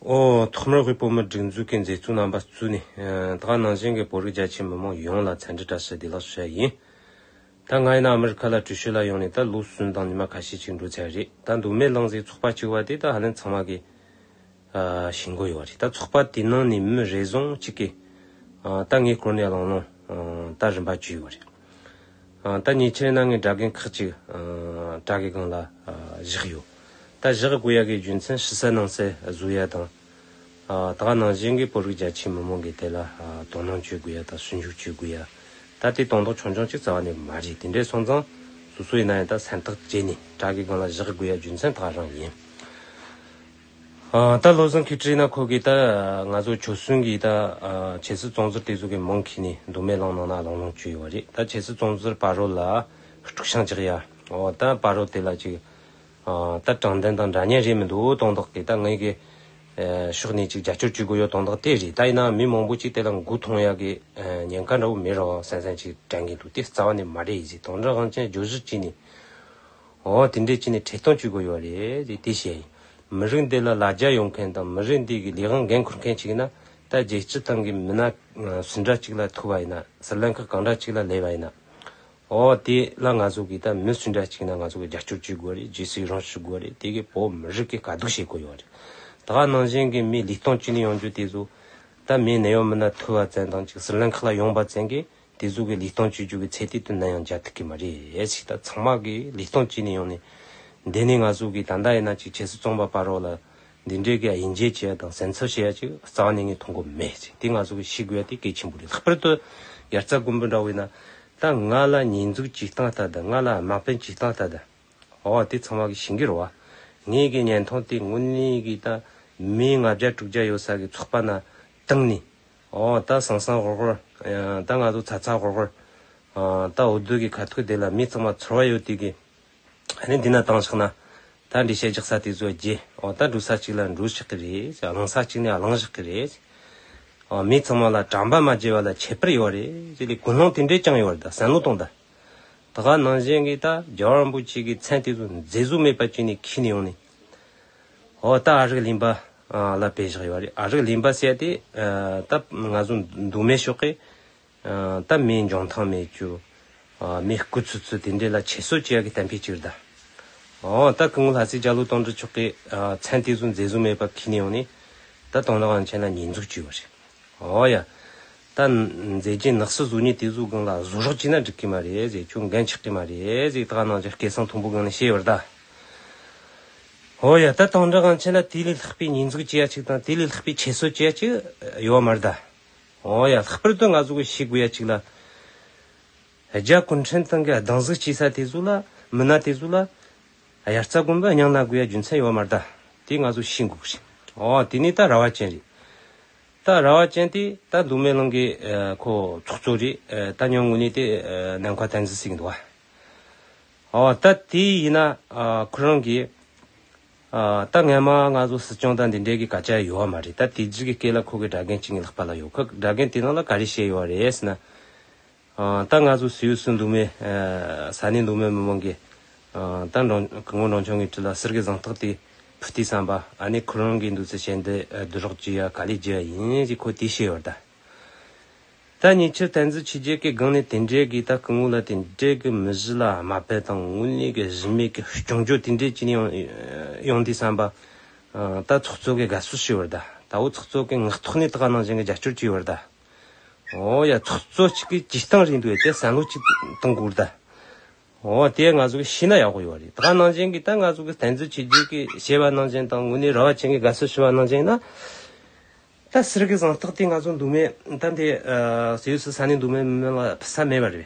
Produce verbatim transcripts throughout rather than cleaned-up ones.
ཨོ། ཐོག་མར་དབུས་བོད་མིའི་སྒྲིག་འཛུགས་ཀྱི་མཛད་གཙོ་རྣམ་པ་གཙོས་ནས། ཨ། ད་ག་ནང་བཞིན་གྱི་བོད་རིགས་རྒྱ་ཆེའི་མི་མང་ཡོངས་ལ་འཚམས་འདྲི་བཀྲ་ཤིས་བདེ་ལེགས་ཞུ་ཡ་ཡིན། ད་ང་ཡིན་ན་ཨ་མི་རི་ཁ་ལ་བྲོས་བྱོལ་ལ་ཡོང་ནས་ད་ལོ་གསུམ་དང་ཉི་མ་ཁ་ཤས་ཅིག་འགྲོ་ཚར་རེད། ད་མདོ་སྨད་གླིང་ཟེར་ཚོགས་པ་གཅིག་པ་དེ་ད་ཧ་ལམ་ཚང་མ་གིས་ཨ་ཤེས་ཀྱི་ཡོད་རེད། ད་ཚོགས་པ་དེ་ནང་ནས་མི་རེ་ཟུང་གཅིག་གིས་ཨ་ད་ངའི་སྐོར་ནས་གླེང་སློང་ཨ་ད་རིམ་པ་བྱས་ཡོད་རེད། ཨ་ད་ཉེ་ཆར་ན་ངས་དྲ་རྒན་ཁག་ཅིག་ཨ་དྲ་རྒྱའི་སྒང་ལ་ཨ་བཞག་ཡོད། ད་བཞག་དགོས་ཡ་གི་རྒྱུ་མཚན་ཕྱི་གསལ་ནང་གསལ་བཟོ་ཡ་དང་། ཨ་ད་ག་ནང་བཞིན་གྱི་བོད་རིགས་རྒྱ་ཆེའི་མི་མང་གིས་དེ་ལ་ཨ་དོ་སྣང་བྱེད་དགོས་ཡ་དང་ཞིབ་འཇུག་བྱེད་དགོས་ཡ། ད་དེ་དོན་དག་ཆུང་ཆུང་ཅིག་རྩ་བ་ནས་མ་རེད། དེ་འདྲ་སོང་ཙང་སོ་སོ་ཡིན་ན་ཡང་ད་སེམས་ཐག་བཅད་ནས་དྲ་རྒྱའི་སྒང་ལ་བཞག་དགོས་ཡ་རྒྱུ་མཚན་ད་ག་རང་ཡིན། ཨ་ད་བློ་བཟང་མཁས་གྲུབ་ཡིན་ན་ཁོ་གིས་ད་ང་ཚོ་ཆོལ་གསུམ་གྱི་ད་ཨ་ཆོས་སྲིད་ཚོགས་ཟུར་དེ་ཚོ་གི་མིང་ཁྱེར་ནས་མདོ་སྨད་གླིང་ནང་ན་གླེང་སློང་བྱས་ཡོད་རེད། ད་ཆོས་སྲིད་ཚོགས་ཟུར་ཕ་རོལ་ལ་དཀྲུག་ཤིང་རྒྱག་ཡ། འོ་ད་ཕ་རོལ་དེ་ལ་ཅིག་ཨ་ད་དྲང་བདེན་དང་འདྲ་མཉམ་རེད་མི་འདུག་དོན་དག་གི་ད་ངས་གི་ཨ་ཕྱོགས་ནས་ཅིག་རྒྱབ་སྐྱོར་བྱེད་དགོས་ཡོད་དོན་དག་དེ་རེད། ད་ཡིན་ན་མི་མང་པོ་ཅིག་དེ་ལ་མགོ་འཐོམ་ཡ་གི་ཨ་ཉེན་ཁ་འདྲ་བོ་མེད་རོགས་སེམས་སེམས་ཅིག་དྲན་གྱི་འདུག་དེ་རྩ་བ་ནས་མ་རེད་ཟེར། དོན་དག་དབང་ཆེན་བརྗོད་གཞི་བྱས་ནས། འོ་དེ་འདྲས་བྱས་ནས་ཁྲིད་སྟོན་བྱེད་དགོས་ཡོད་རེད་ཟེར་དེ་བཤད་ཡིན། མི་རིགས་འདི་ལ་ལ་རྒྱ་ཡོང་མཁན་དང་མི་རིགས་འདི་གི་ལས་དབང་འགན་འཁུར་མཁན་ཅིག་ཡིན་ན་ད་རྒྱལ་སྤྱི་ཐང་གི་མི་སྣ་སུ་འདྲ་ཅིག་ལ་ཐུག་པ་ཡིན་ན་ཟུར་ལེན་ཁག་གང་འདྲ་ཅིག་ལ་སླེབས་པ་ཡིན་ན། འོ་དེ་ལ་ང་ཚོ་གིས་ད་མི་སུ་འདྲ་ཅིག་ཡིན་ན་ང་ཚོ་གིས་རྒྱབ་སྐྱོར་བྱེད་དགོས་རེད། རྗེས་སུ་ཡི་རང་ཞུ་དགོས་རེད། དེ་གི་བོད་མི་རིགས་ཀྱི་དཀའ་སྡུག་བྱེད་དགོས་ཡོད་རེད། ད་ག་ནང་བཞིན་གྱི་མི་ལུས་སྟོང་བྱས་ནས་ཡོང་རྒྱུ་དེ་ཚོ་ད་མི་ནད་ཡམས་མི་སྣ་ཐུག་པ་ཙམ་དང་ཅིག་ཟུར་ལེན་ཁག་ལ་ཡོང་པ་ཙམ་གྱིས། དེ་ཚོ་གི་ལུས་སྟོང་བྱེད་རྒྱུ་གི་ཚད་དེ་དུ་ན་ཡང་འཇལ་ཐུབ་ཀྱི་མ་རེད་ཟེར། ད་ཚང་མ་གི་ལུས་སྟོང་བྱས་ནས་ཡོང་ནས། འདི་ནས་ང་ཚོ་གི་ད་ལྟ་ཡིན་ན་ཅིག་ཆོས་སྲིད་ཚོགས་པ་ཕ་རོལ་ལ་འདི་འདྲའི་གི་དབྱེ་འབྱེད་བྱེད་ཡ་དང་སེམས་འཚབ་བྱེད་ཡ་ཅིག་རྩ་བ་ནས་ངས་མཐོང་གི་མེད་ཟེར། དེ་ང་ཚོ་གི་ཤེས་དགོས་ཡ་དེ་གལ་ཆེན་པོ་རེད། ལྷག་པར་དུ་ཡ་རྩ་དགོན་པ་འདྲ་བོ་ཡིན་ན་ད་ང་ལ་ཉེས་འཛུགས་བྱེད་སྟངས་ལྟར་དང་ང་ལ་དམའ་འབེབས་བྱེད་སྟངས་ལྟར་དང་། འོ་དེ་ཚང་མ་གི་ཤེས་ཀྱི་རེད་བ། ངའི་གི་བརྙན་ཐུང་དེ་དངོས་གནས་གི་ད་མི་ལྔ་བརྒྱ་དྲུག་བརྒྱ་ཡོད་ས་གི་ཚོགས་པ་ན་བཏང་ནས། འོ་ད་སང་སང་ཧོར་ཧོར། ད་ང་ཚོ་ཚ་ཚ་ཧོར་ཧོར། ད་འོ་དེ་གི་ཁ་ཐུག་དེ་ལ་མི་ཚང་མ་ཚོར་བ་ཡོད་དེ་གི། ཨ་ནི་འདི་ན་བཏང་བཞག་ན། ད་འགྲེལ་བཤད་རྒྱག་ས་དེ་ཚོ་རྒྱས། འོ་ད་འགྲོ་ས་གཅིག་ལ་འགྲོ་བཞག་གི་རེད། གླེང་ས་གཅིག་ནས་གླེང་བཞག་གི་རེད། འོ་མི་ཚང་མ་ལ་དྲན་པ་མ་བརྗེད་པ་ལ་ཁྱད་པར་ཡོད་རེད་ཟེར་ལས་ཀུན་སློང་དེ་འདྲས་བསྐྱངས་ཡོད་རེད། ད་བསམ་བློ་གཏོང་ད། ད་ག་ནང་བཞིན་གྱི་ད་རྒྱལ་བ་རིན་པོ་ཆེ་གི་མཚན་དེ་ཚོ་མཛེས་བཟོ་མེད་པ་བྱས་ནས་འཁྱེར་ནས་ཡོང་ནས། འོ་ད་ཨ་རིག་གླིང་པ་ལ་སྤེལ་བཞག་ཡོད་རེད། ཨ་རིག་གླིང་པ་ཟེར་ཡ་དེ་ད་ང་ཚོ་མདོ་སྨད་ཕྱོགས་ཀྱི་ད་མི་འཇོན་ཐང་མེད་རྒྱུ། མི་སྐུ་ཚུལ་ཚུལ་དེ་འདྲས་ལ་ཁྱད་གསོད་བྱེད་ཡ་གི་གཏན་འཁེལ་ཅིག་རེད་ད། འོ་ད་སྐུ་ངོ་ལྷ་སྲས་རྒྱ་ལོ་དོན་གྲུབ་མཆོག་གི་མཚན་དེ་ཚོ་མཛེས་བཟོ་མེད་པ་འཁྱེར་ནས་ཡོང་ནས་ད་དོན་དག་དབང་ཆེན་ལ་ཉེས་འཛུགས་བྱས་ཡོད་རེད། འོ་ཡ། ད་མཛད་རྗེས་ནགས་སུ་བཟོ་ཉེས་དེ་ཚོའི་སྒང་ལ་བཟོ་རོགས་བྱས་ན་འགྲིག་གི་མ་རེད་ཟེར། ཁྱོད་འགན་ཆགས་ཀྱི་མ་རེད་ཟེར། ད་ག་ནང་བཞིན་སྐད་གསང་མཐོན་པོའི་སྒང་ནས་བཤད་ཡོད་རེད་ད། འོ་ཡ། ད་དོན་དག་དབང་ཆེན་ལ་དེ་ལས་ལྷག་པའི་ཉེས་འཛུགས་བྱེད་ཡ་ཅིག་དང་དེ་ལས་ལྷག་པའི་ཁྱད་གསོད་བྱེད་ཡ་ཅིག་ཡོད་མ་རེད་ད། འོ་ཡ། ལྷག་པར་དུ་ང་ཚོ་གི་ཤེས་དགོས་ཡ་ཅིག་ལ། རྒྱ་གུང་ཁྲན་ཏང་གི་སྡང་ཟུག་བྱེད་ས་དེ་ཚོ་ལ་མི་སྣ་དེ་ཚོ་ལ་དབྱར་རྩྭ་དགུན་འབུ་སྙིང་ན་དགོས་ཡ་རྒྱུ་མཚན་ཡོད་མ་རེད་ད། དེ་ང་ཚོ་ཤེས་དགོས་ཀྱི་རེད། འོ་དེ་ནས་ད་ར་བ་ཅན་རེད། ད་ར་བ་ཅན་དེ་ད་མདོ་སྨད་གླིང་གི་ཨ་ཁོ་ཚོགས་གཙོ་རེད། ཨ་ད་ཉོན་དངོས་གནས་དེ་ཨ་ནམ་མཁའ་བསྟན་འཛིན་ཟེར་གྱི་འདུག་བ། འོ་ད་དེ་ཡིན་ན་ཨ་ཁོ་རང་གིས་ཨ་ད་སྔན་མ་ང་ཚོ་སྲིད་སྐྱོང་དང་འདི་འདྲའི་གི་སྐད་ཆ་ཡོད་བ་མ་རེད། ད་དེ་རྗེས་ཀྱི་སྐད་ལ་ཁོ་གི་སྒྲ་རྒན་གཅིག་ངའི་ལག་པ་ལ་ཡོད། ཁོ་སྒྲ་རྒན་དེ་ནང་ལ་ག་རེ་བཤད་ཡོད་བ་རེད་ཟེར་ན། ཨ་ད་ང་ཚོ་སུད་སི་མདོ་སྨད་ཨ་ས་གནས་མདོ་སྨད་མི་མང་གི་ཨ་ད་འབྲོང་སྐུ་ངོ་འབྲོང་ཆུང་གི་དྲི་ལ་ཟུར་གི་གཟེངས་རྟགས་དེ་ཕུལ་དུས་ཙམ་པ། ཨ་ནི་ཁོ་རང་གི་འདུག་ཚེ་བཤད་འདི་ཨ་བསྡུ་རོགས་བྱེད་ཡ་ག་ལེ་བྱེད་ཡ་ཡིན་ཞེས་ཁོ་དེ་བཤད་ཡོད་ད། ད་ཉེ་ཆར་བསྟན་འཛིན་ཆོས་རྒྱལ་གྱི་སྒང་ནས་དེ་འདྲའི་གི་ད་སྐུ་ངོ་ལ་དེ་འདྲའི་གི་མི་གཞི་ལ་དམའ་འབེབས་དང་དངོས་གནས་གི་གཞི་མེད་གི་སྐྱོན་བརྗོད་དེ་འདྲའི་བྱས་ནས་ཡོང་ཡོང་དུས་ཙམ་པ། ཨ་ད་ཚོགས་གཙོ་གི་དགའ་བསུ་ཞུས་པ་རེད་ད། ད་འོ་ཚོགས་གཙོ་གི་ངག་ཐོག་ནས་ད་ག་ནང་བཞིན་གི་རྒྱབ་སྐྱོར་བྱས་པ་རེད་ད། འོ་ཡ། ཚོགས་གཙོ་གཅིག་གིས་བྱེད་སྟངས་རེད་འདུག་ཡ་དེ་བསམ་བློ་གཅིག་གཏོང་དགོས་རེད་ད། འོ་དེ་ང་ཚོ་གིས་ཤེས་ན་ཡག་པོ་ཡོད་རེད། ད་ག་ནང་བཞིན་གི་ད་ང་ཚོ་གི་བསྟན་འཛིན་ཆོས་རྒྱལ་གྱིས་བཤད་པ་ནང་བཞིན་དང་དངོས་གནས་ར་བ་ཅན་གྱིས་དགའ་བསུ་ཞུ་བ་ནང་བཞིན་ཡིན་ན། ད་ཟུར་གི་གཟེངས་རྟགས་དེ་ང་ཚོ་མདོ་སྨད་ད་འདི་ཨ་སུད་སི་ས་གནས་མདོ་སྨད་མི་མང་ལ་ཕུལ་ས་མེད་པ་རེད།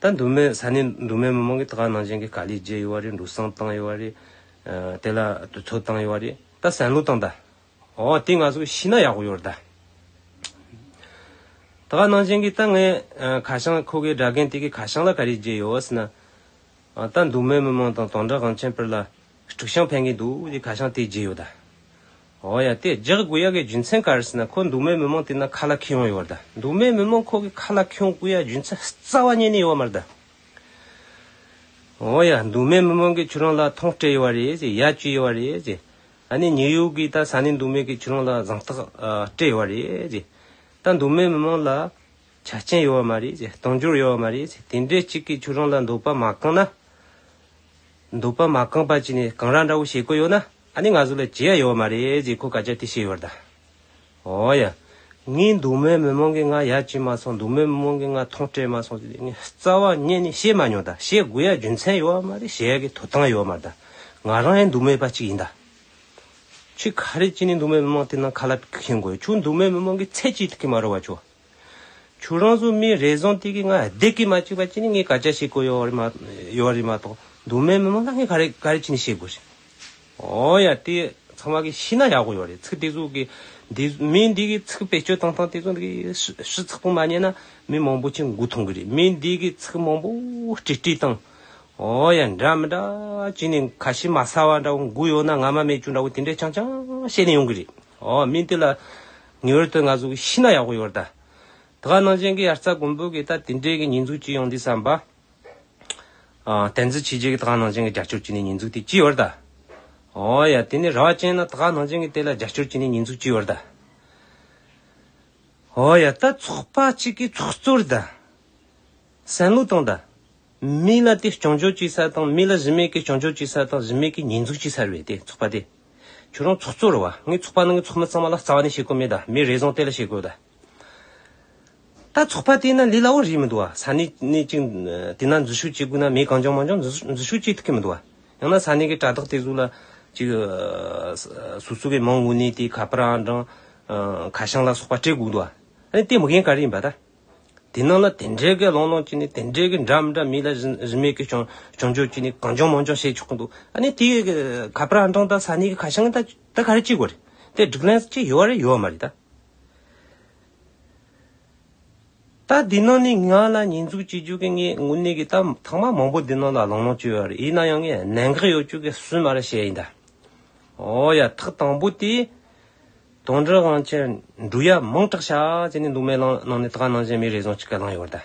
ད་མདོ་སྨད་ས་གནས་མདོ་སྨད་མི་མང་གིས་ད་ག་ནང་བཞིན་གི་དཀའ་ལས་བརྒྱབ་ཡོད་པ་རེད། འགྲོ་སོང་བཏང་ཡོད་པ་རེད། ཨ་དེ་ལ་དུས་ཚོད་བཏང་ཡོད་པ་རེད། ད་བསམ་བློ་བཏང་ད། འོ་དེ་ང་ཚོ་གིས་ཤེས་ན་ཡག་པོ་ཡོད་རེད་ད། ད་ག་ནང་བཞིན་གི་ད་ངས་ཨ་ཁ་བྱང་ཁོ་གི་སྒྲ་རྒན་དེ་གི་ཁ་བྱང་ལ་ག་རེ་བརྗོད་ཡོད་ཟེར་ན། ཨ་ད་མདོ་སྨད་མི་མང་དང་དོན་གྲུབ་དབང་ཆེན་བར་ལ་དཀྲུག་ཤིང་འཕེན་གི་འདུག་དེ་ཁ་བྱང་དེ་བརྗོད་ཡོད་ད། འོ་ཡ། དེ་རྒྱག་དགོས་ཡ་གི་རྒྱུ་མཚན་ག་རེ་ཟེར་ན་ཁོ་མདོ་སྨད་མི་མང་དེ་ན་ཁ་ལ་ཁེལ་ཡོང་ཡོད་རེད་ད། མདོ་སྨད་མི་མང་ཁོ་གི་ཁ་ལ་ཁེལ་ཡོང་དགོས་ཡ་རྒྱུ་མཚན་རྩ་བ་ཉིད་ནས་ཡོད་མ་རེད་ད། འོ་ཡ། མདོ་སྨད་མི་མང་གིས་ཁྱོད་རང་ལ་མཐོང་སྤྲད་ཡོད་པ་རེད་ཟེར། ཡ་བྱས་ཡོད་པ་རེད་ཟེར། ཨ་ནི་ཉེ་ཡོད་ཀྱི་ད་ས་གནས་མདོ་སྨད་ཀྱི་ཁྱོད་རང་ལ་གཟེངས་རྟགས་ཨ་སྤྲད་ཡོད་རེད་ཟེར། ད་མདོ་སྨད་མི་མང་ལ་ཆ་རྐྱེན་ཡོད་མ་རེད་ཟེར། དུང་སྦྱོར་ཡོད་མ་རེད་ཟེར། དེ་འདྲས་གཅིག་གིས་ཁྱོད་རང་ལ་འདོད་པ་མ་བསྐངས་ན། འདོད་པ་མ་བསྐངས་པ་བྱས་ནས་གང་ར་འདྲ་བོ་བྱེད་ཀྱི་ཡོད་ན། ཨ་ནི་ང་ཚོ་ལ་བྱེད་ཡ་ཡོད་མ་རེད་ཟེར་ཁོ་སྐད་ཆ་དེ་བཤད་ཡོད་རེད་ད། ཨོ་ཡ། ངས་མདོ་སྨད་མི་མང་གིས་ང་ཡ་བྱས་མ་སོང་། མདོ་སྨད་མི་མང་གིས་ང་མཐོང་སྤྲད་མ་སོང་ཟེར་ངས་རྩ་བ་ཉིད་ནས་བཤད་མ་མྱོང་ད། བཤད་དགོས་ཡ་རྒྱུ་མཚན་ཡོད་མ་རེད། བཤད་ཡ་གི་ཐོབ་ཐང་ཡོད་མ་རེད་ད། ང་རང་ཡང་མདོ་སྨད་པ་གཅིག་ཡིན་ད། ཁྱོད་ག་རེ་བྱས་ནས་མདོ་སྨད་མི་མང་དེ་ནང་ཁ་ལག་ཁེངས་དགོས། ཁྱོད་མདོ་སྨད་མི་མང་གི་ཚད་ཅིག་ཐུག་གི་མ་རེད་བ་ཁྱོད། ཁྱོད་རང་ཚོ་མི་རེ་ཟུང་དེ་གིས་ང་བདེ་གི་མ་བཅུག་པ་བྱས་ནས་ངས་སྐད་ཆ་བཤད་དགོས་ཡོད་རེད་མ་ཡོད་རེད་མ་གཏོགས། མདོ་སྨད་མི་མང་ལ་ངས་ག་རེ་ག་རེ་བྱས་ནས་བཤད་དགོས་རེད། ཨོ་ཡ། དེ་ཚང་མ་གིས་ཤེས་ན་ཡག་པོ་ཡོད་རེད། ཚིག་དེ་ཚོ་གི་འདི་མི་འདི་གི་ཚིག་བེད་སྤྱོད་བཏང་སྟངས་དེ་ཚོ་འདི་གི་ཕྱི་ཕྱི་ཚིག་པོ་མ་ཉན་ན་མི་མང་པོ་ཅིག་མགོ་ཐོན་གི་རེད། མི་འདི་གི་ཚིག་མང་པོ་བྲིས་བྲིས་བཏང་། ཨོ་ཡ། འདྲ་མི་འདྲ་བྱས་ནས་ཁ་ཞེ་མ་ཚ་བ་འདྲ་བོ། མགོ་ཡོད་ན་རྔ་མ་མེད་རྒྱུ་འདྲ་བོ་དེ་འདྲས་རྐྱང་རྐྱང་བཤད་ནས་ཡོང་གི་རེད། ཨོ་མི་དེ་ལ་ངེས་པར་དུ་ང་ཚོ་གིས་ཤེས་ན་ཡག་པོ་ཡོད་རེད་ད། དེ་ག་ནང་བཞིན་གྱི་དབྱར་རྩྭ་དགུན་འབུ་གི་ད་དེ་འདྲས་གི་ཉེས་འཛུགས་ཅིག་ཡོང་དུས་ཙམ་པ། ཨ། བསྟན་འཛིན་ཆོས་རྒྱལ་གྱིས་དེ་ག་ནང་བཞིན་གྱི་རྒྱབ་སྐྱོར་བྱས་ནས་ཉེས་འཛུགས་དེ་བྱས་ཡོད་རེད་ད། ཨོ་ཡ། དེ་ནས་རེ་བ་བཅངས་ན་དེ་ག་ནང་བཞིན་གྱི་དེ་ལ་རྒྱབ་སྐྱོར་བྱས་ནས་ཉེས་འཛུགས་བྱས་ཡོད་རེད་ད། ཨོ་ཡ། ད་ཚོགས་པ་གཅིག་གིས་ཚོགས་གཙོ་རེད་ད། བསམ་བློ་བཏང་ད། མི་ལ་དེ་སྐྱོན་བརྗོད་བྱེད་ས་དང་། མི་ལ་གཞི་མེད་ཀྱི་སྐྱོན་བརྗོད་བྱེད་ས་དང་། གཞི་མེད་ཀྱི་ཉེས་འཛུགས་བྱེད་ས་རེད་དེ་ཚོགས་པ་དེ། ཁྱོད་རང་ཚོགས་གཙོ་རེད་བ། ངས་ཚོགས་པ་ནང་གི་ཚོགས་མི་ཚང་མ་ལ་རྩ་བ་ནས་བཤད་གི་མེད་ད། མི་རེ་ཟུང་དེ་ལ་བཤད་གི་ཡོད་ད། ད་ཚོགས་པ་དེ་ན་ལས་སླ་བོ་རེད་མི་འདུག་བ། ས་གནས་ནས་ཅིག་དེ་ན་འཛུལ་ཞུགས་བྱེད་དགོས་ན་མི་གང་བྱུང་མང་བྱུང་འཛུལ་འཛུལ་ཞུགས་བྱེད་ཐུབ་ཀྱི་མི་འདུག་བ། ཡང་ན་ས་གནས་ཀྱི་དྲ་བདག་དེ་ཚོ་ལ་ཅིག་སོ་སོ་གི་མིང་འོག་ནས་དེ་ཁ་པར་ཨང་གྲངས་ཁ་བྱང་ལ་སོགས་པ་སྤྲད་དགོས་འདུག་བ། ཨ་ནི་དེ་མི་འགན་ག་རེ་ཡིན་པ་ད། དེ་ནང་ལ་དེ་འདྲའི་གི་ལོང་ལོང་བྱས་ནས། དེ་འདྲའི་གི་འདྲ་མི་འདྲ་མི་ལ་གཞི་གཞི་མེད་ཀྱི་སྐྱོན་སྐྱོན་བརྗོད་བྱས་ནས་གང་བྱུང་མང་བྱུང་བཤད་ཆོག་གི་འདུག་ཨ་ནི་དེའི་གི་ཁ་པར་ཨང་གྲངས་དང་ས་གནས་ཀྱི་ཁ་བྱང་ད་ད་ག་རེ་བྱེད་དགོས་རེད། དེ་སྒྲིག་ལམ་ཅིག་ཡོད་རེད་ཡོད་མ་རེད་ད། ད་འདི་ནང་ནས་ང་ལ་ཉེས་འཛུགས་བྱེད་རྒྱུ་གི་ངས་དངོས་གནས་ཀྱི་ད་ཐེངས་མ་མང་པོ་འདི་ནང་ལ་གླེང་སློང་བྱས་ཡོད་རེད། ཡིན་ན་ཡང་ངས་གནད་འགག་ཡོད་རྒྱུ་གི་གསུམ་མ་རེ་བཤད་ཡིན་ད། ཨོ་ཡ། ཐེངས་དང་པོ་དེ། དོན་གྲུབ་དབང་ཆེན་འགྲོ་ཡ་མིང་གྲགས་ཤག་ཟེར་ནས་མདོ་སྨད་ནང་ནས་དེ་ག་ནང་བཞིན་མི་རེ་ཟུང་ཅིག་གིས་གླེང་ཡོད་རེད་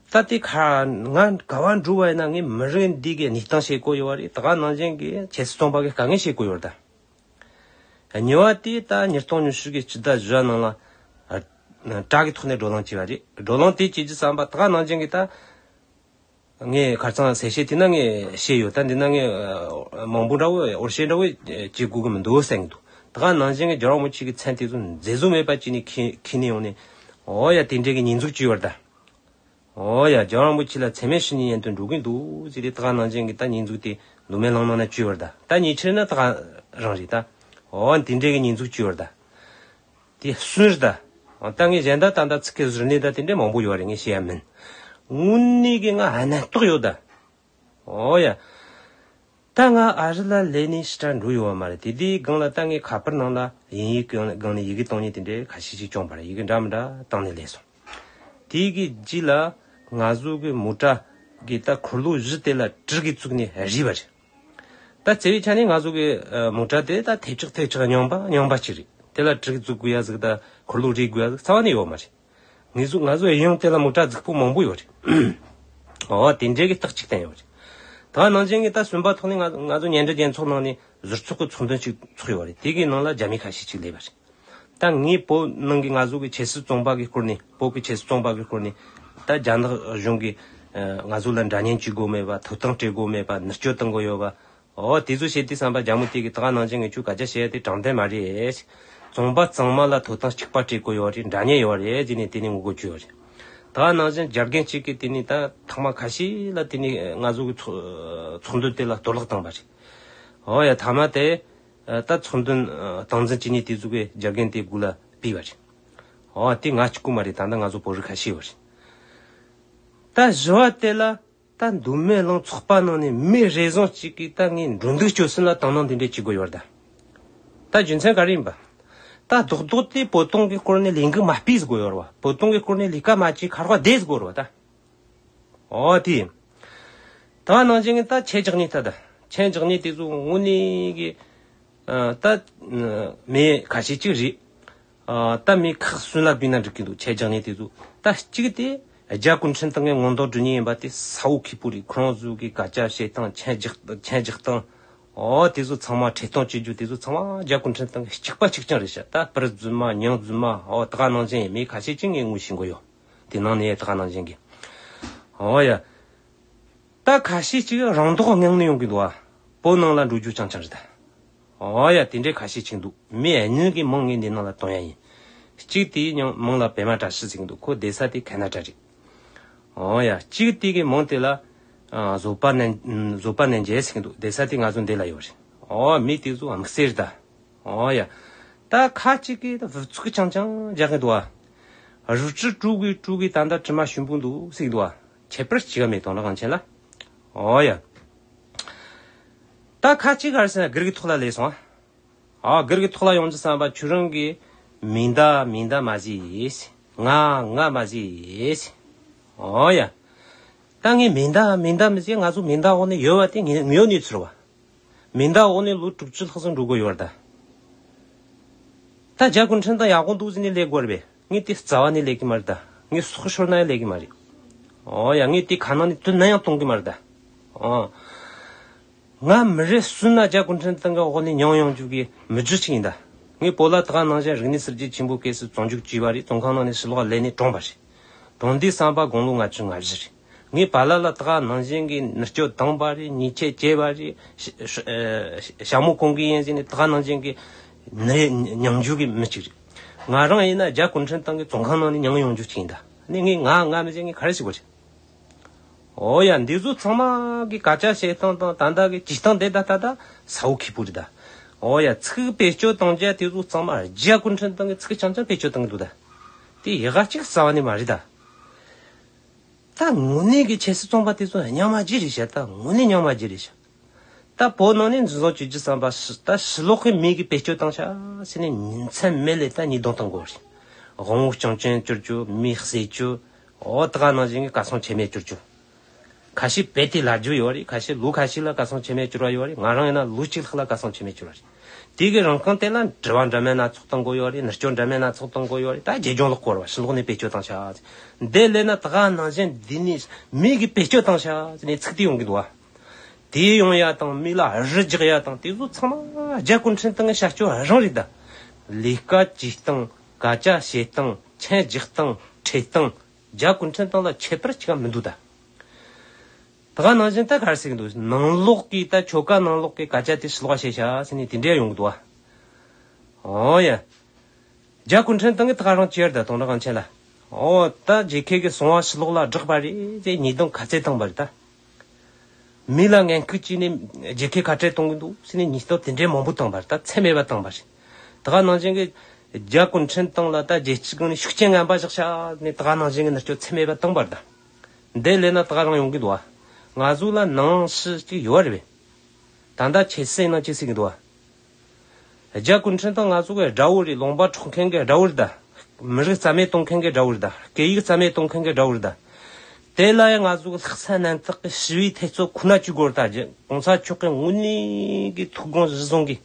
ད། ད་དེ་ཁ་ང་ག་བ་འགྲོ་བ་ཡིན་ན་ངས་མི་རིགས་འདི་གི་གནས་སྟངས་བཤད་གི་ཡོད་རེད། དེ་ག་ནང་བཞིན་གྱི་ཆབ་སྲིད་བཙོན་པ་གི་དཀའ་ངལ་བཤད་གི་ཡོད་རེད་ད། གཉིས་པ་དེ་ད་ཉིས་སྟོང་ཉི་ཤུ་གི་སྤྱི་ཟླ་བཞི་ནང་ལ་ཨ་དྲ་གི་ཐོག་ནས་བགྲོ་གླེང་བྱས་པ་རེད། བགྲོ་གླེང་དེ་བྱེད་རྒྱུ་བསམ་པ་དེ་ག་ནང་བཞིན་གྱི་ད་ངས་ཁ་སང་གསལ་བཤད་དེ་ན་ངས་བཤད་ཡོད། ད་འདི་ན་ངས་ཨ་མང་པོ་འདྲ་བོ་འོར་བཤད་འདྲ་བོ་བྱེད་དགོས་ཀྱི་མི་འདུག་བསམ་གྱི་འདུག་དེ་ག་ནང་བཞིན་གྱི་རྒྱལ་བ་རིན་པོ་ཆེ་གི་མཚན་དེ་ཚོ་མཛེས་བཟོ་མེད་པ་བྱས་ནས་ཁྱེར་ཁྱེར་ནས་ཡོང་ནས། ཨོ་ཡ། དེ་འདྲའི་གི་ཉེས་འཛུགས་བྱས་ཡོད་རེད་ད། ཨོ་ཡ། རྒྱལ་བ་རིན་པོ་ཆེ་ལ་མཚན་སྨད་ཞུ་ནས་ཡན་དུ་འགྲོ་གི་འདུག་ཟེར་ཏེ་དེ་ག་ནང་བཞིན་གྱི་ད་ཉེས་འཛུགས་དེ་མདོ་སྨད་གླིང་ནང་ན་བྱས་ཡོད་རེད་ད། ད་ཉེ་ཆར་ན་དེ་ག་རང་རེད་ད། ཨོ་དེ་འདྲའི་གི་ཉེས་འཛུགས་བྱས་ཡོད་རེད་ད། དེ་གསུམ་རེད་ད། ད་ངས་གཞན་དག་ད་ད་ཚིག་གི་ཟུར་ནས་ད་དེ་འདྲའི་མང་པོ་ཡོད་རེད། ངས་བཤད་ཡ་མིན། དངོས་གནས་གི་ང་གནད་དོགས་ཡོད་ད། ཨོ་ཡ། ད་ང་ཨ་རི་ལ་ལས་ནས་ཕྱི་དྲག་འགྲོ་ཡོད་བ་མ་རེད། དེ་དུས་སྒང་ལ་ད་ངས་ཁ་པར་ནང་ལ་དབྱིན་ཡིག་གི་སྒང་ནས་ཡི་གེ་གཏོང་མཁན་དེ་འདྲའི་ཁ་ཤས་ཤིག་བྱུང་བ་རེད། ཡི་གེ་འདྲ་མི་འདྲ་བཏང་ནས་སླེབས་སོང་། དེ་གི་རྗེས་ལ་ང་ཚོ་གི་མོ་ཊ་གི་ད་འཁོར་ལོ་བཞི་དེ་ལ་གྲི་གིས་བཙུགས་ནས་བསྲེས་པ་རེད། ད་བརྩི་བའི་ཆ་ནས་ང་ཚོ་གི་ཨ་མོ་ཊ་དེ་ད་ཐེབས་ཆག་ཐེབས་ཆག་རྙིང་པ་རྙིང་པ་ཅིག་རེད། དེ་ལ་གྲི་གིས་བཙུགས་དགོས་ཡ་ཟིག་ད་འཁོར་ལོ་བསྲེ་དགོས་ཡ་ཟིག་རྩ་བ་ནས་ཡོད་མ་རེད། ངེད་ཚོ་ང་ཚོ་ཡིན་ཡང་དེ་ལ་མོ་ཊ་རྫིག་པོ་མང་པོ་ཡོད་རེད། ཨོ་དེ་འདྲའི་གི་རྟགས་གཅིག་བསྟན་ཡོད་རེད། ད་ནང་བཞིན་གི་ད་གསུམ་པ་ཐོག་ནས་ང་ང་ཚོ་ཉེ་འབྲེལ་རྒྱལ་ཚོགས་ནང་ནས་ཟུར་ཚོགས་ཀྱི་ཚོགས་འདུ་ཅིག་ཚོགས་ཡོད་རེད། དེ་གི་ནང་ལ་རྒྱ་མི་ཁ་ཤས་ཅིག་སླེབས་པ་རེད། ད་ངས་བོད་ནང་གི་ང་ཚོ་གི་ཆབ་སྲིད་བཙོན་པ་གི་སྐོར་ནས། བོད་ཀྱི་ཆབ་སྲིད་བཙོན་པ་གི་སྐོར་ནས་ད་རྒྱ་ནག་གཞུང་གིས་ང་ཚོ་ལ་འདྲ་མཉམ་བྱེད་དགོས་མེད་པ། ཐོབ་ཐང་སྤྲད་དགོས་མེད་པ། མནར་གཅོད་གཏོང་གི་ཡོད་པ། ཨོ་དེ་ཚོ་བཤད་དུས་ཙམ་པ་རྒྱ་མོ་དེ་གི་ད་ག་ནང་བཞིན་ངས་ཁྱོད་སྐད་ཆ་བཤད་ཡ་དེ་དྲང་བདེན་མ་རེད། བཙོན་པ་ཚང་མ་ལ་ཐོབ་ཐང་གཅིག་པ་སྤྲད་དགོས་ཡོད་རེད། འདྲ་མཉམ་ཡོད་རེད་ཟེར་ནས་དེ་ནས་ངོ་རྒོལ་བྱས་ཡོད་རེད། ད་ག་ནང་བཞིན་རྒྱ་རྒན་གཅིག་གིས་དེ་ནས་ད་ཐེངས་མ་ཁ་ཤས་ལ་དེ་ནས་ང་ཚོ་གི་ཚོགས་ཚོགས་འདུ་དེ་ལ་གཏོར་བརླག་བཏང་བ་རེད། ཨོ་ཡ། ཐ་མ་དེ་ད་ཚོགས་འདུ་སྟངས་འཛིན་བྱས་ནས་དེ་ཚོ་གི་རྒྱ་རྒན་དེ་སྒོ་ལ་ཕུད་པ་རེད། ཨོ་དེ་ང་གཅིག་པོ་མ་རེད། ད་ལྟ་ང་ཚོ་བོད་རིགས་ཁ་ཤས་ཡོད་རེད། ད་བཞི་བ་དེ་ལ། ད་མདོ་སྨད་གླིང་ཚོགས་པ་ནང་ནས་མི་རེ་ཟུང་གཅིག་གིས་ད་ངས་འགྲོ་འདུག་སྤྱོད་གསུམ་ལ་དང་བླངས་འདི་འདྲས་བྱེད་དགོས་ཡོད་རེད་ད། ད་རྒྱུ་མཚན་ག་རེ་ཡིན་པ། ད་རྡོག་རྡོག་དེ་བོད་དོན་གྱི་སྐོར་ནས་ལས་འགུལ་མ་སྤེལ་ཟེར་དགོས་ཡོད་རེད་བ། བོད་དོན་གྱི་སྐོར་ནས་ལས་ཀ་མ་བྱེད་ཁ་རོག་བསྡད་ཟེར་དགོས་རེད་བ་ད། ཨོ་དེ་ཡིན། ད་ནང་བཞིན་གྱི་ད་ཆེད་བཞག་ནས་ད་ད་ཆེད་བཞག་ནས་དེ་ཚོ་དངོས་གནས་ཀྱི་ཨ་ད་མི་ཁ་ཤས་ཅིག་རེད། ཨ་ད་མི་ཁག་གསུམ་ལ་བསྡུས་ན་འགྲིག་གི་འདུག་ཆེད་བཞག་ནས་དེ་ཚོ། ད་གཅིག་དེ་རྒྱ་གུང་ཁྲན་ཏང་གི་མངོན་རྟོགས་སྒྲུབ་མཁན་ཡིན་པ་དེ་གསལ་པོ་ཁེ་པོ་རེད། ཁོ་རང་ཚོ་གི་སྐད་ཆ་བཤད་སྟངས། མཆན་རྒྱག་མཆན་རྒྱག་སྟངས། ཨོ་དེ་ཚོ་ཚང་མ་ཁྲིད་སྟོན་བྱེད་རྒྱུ་དེ་ཚོ་ཚང་མ་རྒྱ་གུང་ཁྲན་ཏང་གི་གཅིག་པ་གཅིག་རྐྱང་རེད་ཤག་ད་པར་རྫུན་མ་མྱིང་རྫུན་མ་ཨོ་ད་ག་ནང་བཞིན་ཡིན། མི་ཁ་ཤས་ཅིག་ངས་ངོ་ཤེས་གོ་ཡོད། དེ་ནང་ནས་ད་ག་ནང་བཞིན་གི་ཨོ་ཡ། ད་ཁ་ཤས་ཅིག་རང་མདོག་ངང་ནས་ཡོང་གི་འདུག་ཨ། བོད་ནང་ལ་འགྲོ་རྒྱུ་རྐྱང་རྐྱང་རེད་ད། ཨོ་ཡ་དེ་འདྲའི་ཁ་ཤས་ཅིག་འདུག་མི་གཉིས་ཀྱི་མིང་ངས་འདི་ནང་ལ་བཏོན་ཡ་ཡིན། གཅིག་དེའི་མིང་ལ་པད་མ་བཀྲ་ཤིས་ཟེར་གི་འདུག་ཁོ་བསྡད་ས་དེ་ཁ་ན་ཌ་རེད། ཨོ་ཡ། གཅིག་དེ་གི་མིང་དེ་ལ་ཨ་བཟོད་པ་ནན་བཟོད་པ་ནན་རྒྱལ་ཟེར་གི་འདུག་བསྡད་ས་དེ་ང་ཚོ་འདི་ལ་ཡོད་རེད། ཨོ་མི་དེ་ཚོ་དམིགས་བསལ་རེད་ད། ཨོ་ཡ། ད་ཁ་ཅིག་གིས་ད་བུ་ཚུགས་རྐྱང་རྐྱང་རྒྱག་གི་འདུག་ཨ། རུ་ཅི་ཀྲུའུ་གི་ཀྲུའུ་གི་ད་ལྟ་དྲི་མ་ཞིམ་པོ་འདུག་ཟེར་གི་འདུག་ཨ། ཁྱད་པར་ཅི་ག་མེད་དོན་ལ་གང་ཆེ་ལ། ཨོ་ཡ། ད་ཁ་ཅིག་ག་རེ་ཟེར་ན་སྒེར་གི་ཐོག་ལ་ལས་སོང་ཨ། ཨ་སྒེར་གི་ཐོག་ལ་ཡོང་རྒྱུ་བསམ་པ་ཁྱོད་རང་གི་མིང་བརྡ་མིང་བརྡ་མ་བཟོས། ང་ང་མ་བཟོས། ཨོ་ཡ། ད་ངས་མིང་བརྡ་མིང་བརྡ་མི་བཟོས། ང་ཚོ་མིང་བརྡ་འོག་ནས་ཡོད་པ་དེ་ངས་ངོས་ནས་ཚུར་བ། མིང་བརྡ་འོག་ནས་ལོ་དྲུག་ཅུ་ལྷག་ཙམ་འགྲོ་དགོས་ཡོད་རེད་ད། ད་རྒྱ་གུང་ཁྲན་ཏང་ཡག་པོ་འདུག་ཟེར་ནས་ལས་དགོས་རེད་པས། ངས་དེ་རྩ་བ་ནས་ལས་ཀྱི་མ་རེད་ད། ངས་སྲོག་ཤོར་ན་ཡང་ལས་ཀྱི་མ་རེད། ཨོ་ཡ། ངས་དེ་ཁ་ནང་ནས་དོན་ན་ཡང་གཏོང་གི་མ་རེད་ད། ཨོ། ང་མི་རེ་ཟུང་ན་རྒྱ་གུང་ཁྲན་ཏང་གི་འོག་ནས་མྱོང་ཡོང་རྒྱུ་གི་མི་རྒྱུ་ཅིག་ཡིན་ད། ངས་བོད་ལ་ད་ག་ནང་བཞིན་རིག་གནས་གསར་བརྗེ་ཆེན་པོ་སྐབས་སུ་བཙོན་འཇུག་བྱས་པ་རེད། བཙོན་ཁང་ནང་ནས་ཕྱི་ལོགས་ལ་ལས་ནས་གྲོངས་པ་རེད། གྲོངས་དུས་བསམ་པ་དགུང་ལོ་ལྔ་བཅུ་ང་བཞི་རེད། ངས་བར་ལ་ལ་ད་ག་ནང་བཞིན་གྱི་མནར་གཅོད་བཏང་པ་རེད། ཉེས་ཆད་བཅད་པ་རེད། ཤ་ཤ་ཨ་ཤ་མོ་གང་གི་ཡིན་ཟེར་ནས་ད་ག་ནང་བཞིན་གྱི་ནད་མྱོང་རྒྱུ་གི་མི་གཅིག་རེད། ང་རང་ཡིན་ན་རྒྱ་གུང་ཁྲན་ཏང་གི་བཙོན་ཁང་ནང་ནས་མྱོང་ཡོང་རྒྱུ་གཅིག་ཡིན་ད། ནས་ངས་ང་ང་མི་ཟེར། ངས་ག་རེ་ཞིག་གོ་ཆེ། ཨོ་ཡ། འདི་ཚོ་ཚང་མ་གི་སྐད་ཆ་བཤད་སྟངས་དང་ད་ལྟ་གི་བྱེད་སྟངས་དེ་ད་ད་ད་ས་བོ་ཁེ་པོ་རེད་ད། ཨོ་ཡ། ཚིག་བེད་སྤྱོད་གཏོང་རྒྱུ་དེ་ཚོ་ཚང་མ་རྒྱ་གུང་ཁྲན་ཏང་གི་ཚིག་རྐྱང་རྐྱང་བེད་སྤྱོད་གཏོང་གི་འདུག་ད། དེ་ཡག་ག་ཅིག་རྩ་བ་ནས་མ་རེད་ད། ད་དངོས་གནས་ཀྱི་ཆབ་སྲིད་བཙོན་པ་དེ་ཚོ་རྙིང་མ་ཅིག་རེད་ཤག་ད་དངོས་གནས་རྙིང་མ་ཅིག་རེད་ཤག་ད་བོད་ནང་ནས་འཛིན་བཟུང་བྱེད་རྒྱུ་བསམ་པ་ཞི་ད་ཕྱི་ལོགས་ཀྱི་མི་གིས་བེད་སྤྱོད་བཏང་ཤག་ཟེར་ནས་ཉིན་མཚན་མེད་ལས་ད་ཉེས་རྡུང་གཏོང་དགོས་རེད། དབང་བོ་རྐྱང་རྐྱང་བཅུག་རྒྱུ། མི་བསད་རྒྱུ། ཨོ་ད་ག་ནང་བཞིན་གྱི་གར་སོང་ཆད་མེད་བཅུག་རྒྱུ། ཁ་ཤས་རྦད་དེ་ལབ་རྒྱུ་ཡོད་རེད། ཁ་ཤས་ལོ་ཁ་ཤས་ལ་གར་སོང་ཆད་མེད་བཅུག་པ་ཡོད་རེད། ང་རང་ཡིན་ན་ལོ་གཅིག་ལྷག་ལ་གར་སོང་ཆད་མེད་བཅུག་པ་རེད། དེ་གི་རིང་གང་དེ་ལ་དྲི་བ་འདྲ་མིན་སྣ་ཚོགས་གཏོང་དགོས་ཡོད་རེད། མནར་གཅོད་འདྲ་མིན་སྣ་ཚོགས་གཏོང་དགོས་ཡོད་རེད། ད་རྒྱལ་ལྗོངས་ལ་བསྐོར་བ་ཕྱི་ལོགས་ནས་བེད་སྤྱོད་བཏང་ཤག་འདི་ལས་ན་ད་ག་ནང་བཞིན་འདི་ནས་མི་གིས་བེད་སྤྱོད་བཏང་ཤག་ཟེར་ནས་ཚིག་དེ་ཡོང་གི་འདུག་བ། དེ་ཡོང་ཡ་དང་མི་ལ་རི་རྒྱག་ཡ་དང་དེ་ཚོ་ཚང་མ་རྒྱ་གུང་ཁྲན་ཏང་གི་བྱ་སྤྱོད་རང་རེད་ད། ལས་ཀ་བྱེད་སྟངས། སྐད་ཆ་བཤད་སྟངས། མཆན་རྒྱག་སྟངས། ཁྲིད་སྟངས། རྒྱ་གུང་ཁྲན་ཏང་ལ་ཁྱད་པར་ཅི་ག་མི་འདུག་ད། ད་ག་ནང་བཞིན་ད་ག་རེ་ཟེར་གི་འདུག་ནང་ལོགས་ཀྱི་ད་ཆོལ་ཁ་ནང་ལོགས་ཀྱི་སྐད་ཆ་དེ་ཕྱི་ལོགས་བཤད་ཤག་ཟེར་ནས་དེ་འདྲ་ཡོང་གི་འདུག་བ། ཨོ་ཡ། རྒྱ་གུང་ཁྲན་ཏང་གི་ད་ག་རང་བྱས་རེད་ད། དོན་དག་གང་ཆེ་ལ། ཨོ་ད་རྒྱལ་ཁབ་ཀྱི་གསང་བ་ཕྱི་ལོགས་ལ་བསྒྲགས་པ་རེད་ཅེས་ཉེས་རྡུང་ག་ཚད་བཏང་པ་རེད་ད། མི་ལ་ངན་སྐུལ་བྱས་ནས་རྒྱལ་ཁབ་ཁ་བྲལ་གཏོང་གི་འདུག་ཟེར་ནས་ཉེས་རྡུང་དེ་འདྲའི་མང་པོ་བཏང་པ་རེད་ད། ཚད་མེད་པ་བཏང་པ་རེད། ད་ག་ནང་བཞིན་གྱི་རྒྱ་གུང་ཁྲན་ཏང་ལ་ད་རྒྱལ་སྤྱིའི་སྒང་ནས་ཤུགས་རྐྱེན་ངན་པ་བཞག་ཤག་ནས་ད་ག་ནང་བཞིན་གྱི་མནར་གཅོད་ཚད་མེད་པ་བཏང་པ་རེད་ད། འདི་ལས་ན་ད་ག་རང་ཡོང་གི་འདུག་བ། ང་ཚོ་ལ་ནང་ཕྱི་གཅིག་ཡོད་རེད་པས། ད་ལྟ་ཁྱེད་སེམས་ནང་ཅི་ཟེར་གི་འདུག་བ། རྒྱ་གུང་ཁྲན་ཏང་ང་ཚོ་གི་དགྲ་བོ་རེད། ལུང་པ་འཕྲོག་མཁན་གྱི་དགྲ་བོ་རེད་ད། མི་རིགས་རྩ་མེད་གཏོང་མཁན་གྱི་དགྲ་བོ་རེད་ད། སྐད་ཡིག་རྩ་མེད་གཏོང་མཁན་གྱི་དགྲ་བོ་རེད་ད། དེ་ལ་ཡང་ང་ཚོ་གི་ལྷག་བསམ་རྣམ་དག་གི་ཞི་བའི་ཐེ་ཚོམ་ཁོ་ན་གཅིག་དགོས་རེད་ད། གོང་ས་མཆོག་གི་དངོས་གནས་ཀྱི་ཐུགས་དགོངས་གཞི་བཟུང་གི།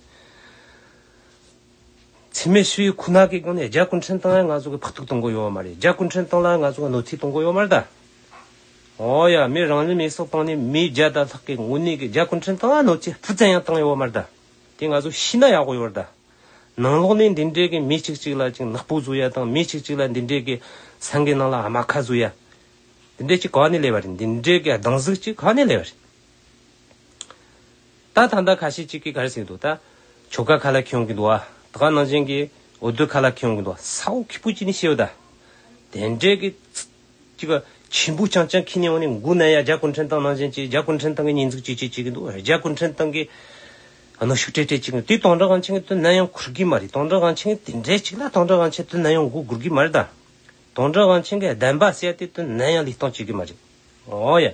འཚེ་མེད་ཞི་བའི་ཁོ་ན་གི་སྒང་ནས་རྒྱ་གུང་ཁྲན་ཏང་ཡང་ང་ཚོ་གི་ཕོག་ཐུག་གཏོང་དགོས་ཡོད་མ་རེད། རྒྱ་གུང་ཁྲན་ཏང་ལ་ང་ཚོ་གི་གནོད་འཚེ་གཏོང་དགོས་ཡོད་མ་རེད་ད། ཨོ་ཡ། མི་རང་ལུས་མེ་སྲེག་བཏང་ནས་མི་བརྒྱ་དང་ལྷག་གི་དངོས་གནས་ཀྱི་རྒྱ་གུང་ཁྲན་ཏང་ལ་གནོད་འཚེ་སྤུ་ཙམ་ཡང་བཏང་ཡོད་མ་རེད་ད། དེ་ང་ཚོ་ཤེས་ན་ཡག་པོ་ཡོད་རེད་ད། ནང་ལོགས་ནས་འདི་འདྲའི་གི་མི་གཅིག་གཅིག་ལ་ཅིག་ནག་པོ་བཟོ་ཡ་དང་། མི་གཅིག་གཅིག་ལ་འདི་འདྲའི་གི་སེམས་ཀྱི་ནང་ལ་རྨ་ཁ་བཟོ་ཡ། འདི་འདྲའི་ཅིག་ག་ནས་སླེབས་པ་རེད། འདི་འདྲའི་གི་སྡང་ཟུག་ཅིག་ག་ནས་སླེབས་པ་རེད། ད་ད་ལྟ་ཁ་ཤས་ཅིག་གིས་ག་རེ་ཟེར་གི་འདུག་ད་ཆོལ་ཁ་ཁ་ལ་འཁྱེར་ཡོང་གི་འདུག་བ། ད་ག་ནང་བཞིན་གྱི་འོས་བསྡུ་ཁ་ལ་འཁྱེར་ཡོང་གི་འདུག་བ། ས་འོག་ཁེ་པོ་ཅིག་ནས་བཤད་ཡོད་ད། དེ་འདྲའི་གི་ཅིག་ཆེན་པོ་རྐྱང་རྐྱང་འཁྱེར་ནས་འོང་ནས་མགོ་ན་ཡ། རྒྱ་གུང་ཁྲན་ཏང་ནང་བཞིན་ཅིག་རྒྱ་གུང་ཁྲན་ཏང་གི་ཉེས་འཛུགས་ཅིག་ཅིག་བྱེད་ཀྱི་འདུག་རྒྱ་གུང་ཁྲན་ཏང་གི་གནོན་ཤུགས་སྤྲད་སྤྲད་བྱེད་ཀྱི་འདུག་དེ་དོན་གྲུབ་དབང་ཆེན་གྱིས་དོན་ན་ཡང་འཁུར་གི་མ་རེད། དོན་གྲུབ་དབང་ཆེན་དེ་འདྲའི་ཅིག་ལ་དོན་གྲུབ་དབང་ཆེན་དོན་ན་ཡང་མགོ་སྒུར་གི་མ་རེད་ད། དོན་གྲུབ་དབང་ཆེན་གྱི་བདེན་པ་ཟེར་ཡ་དེ་དོན་ན་ཡང་ལུས་གཏོང་བྱེད་གི་མ་རེད། ཨོ་ཡ།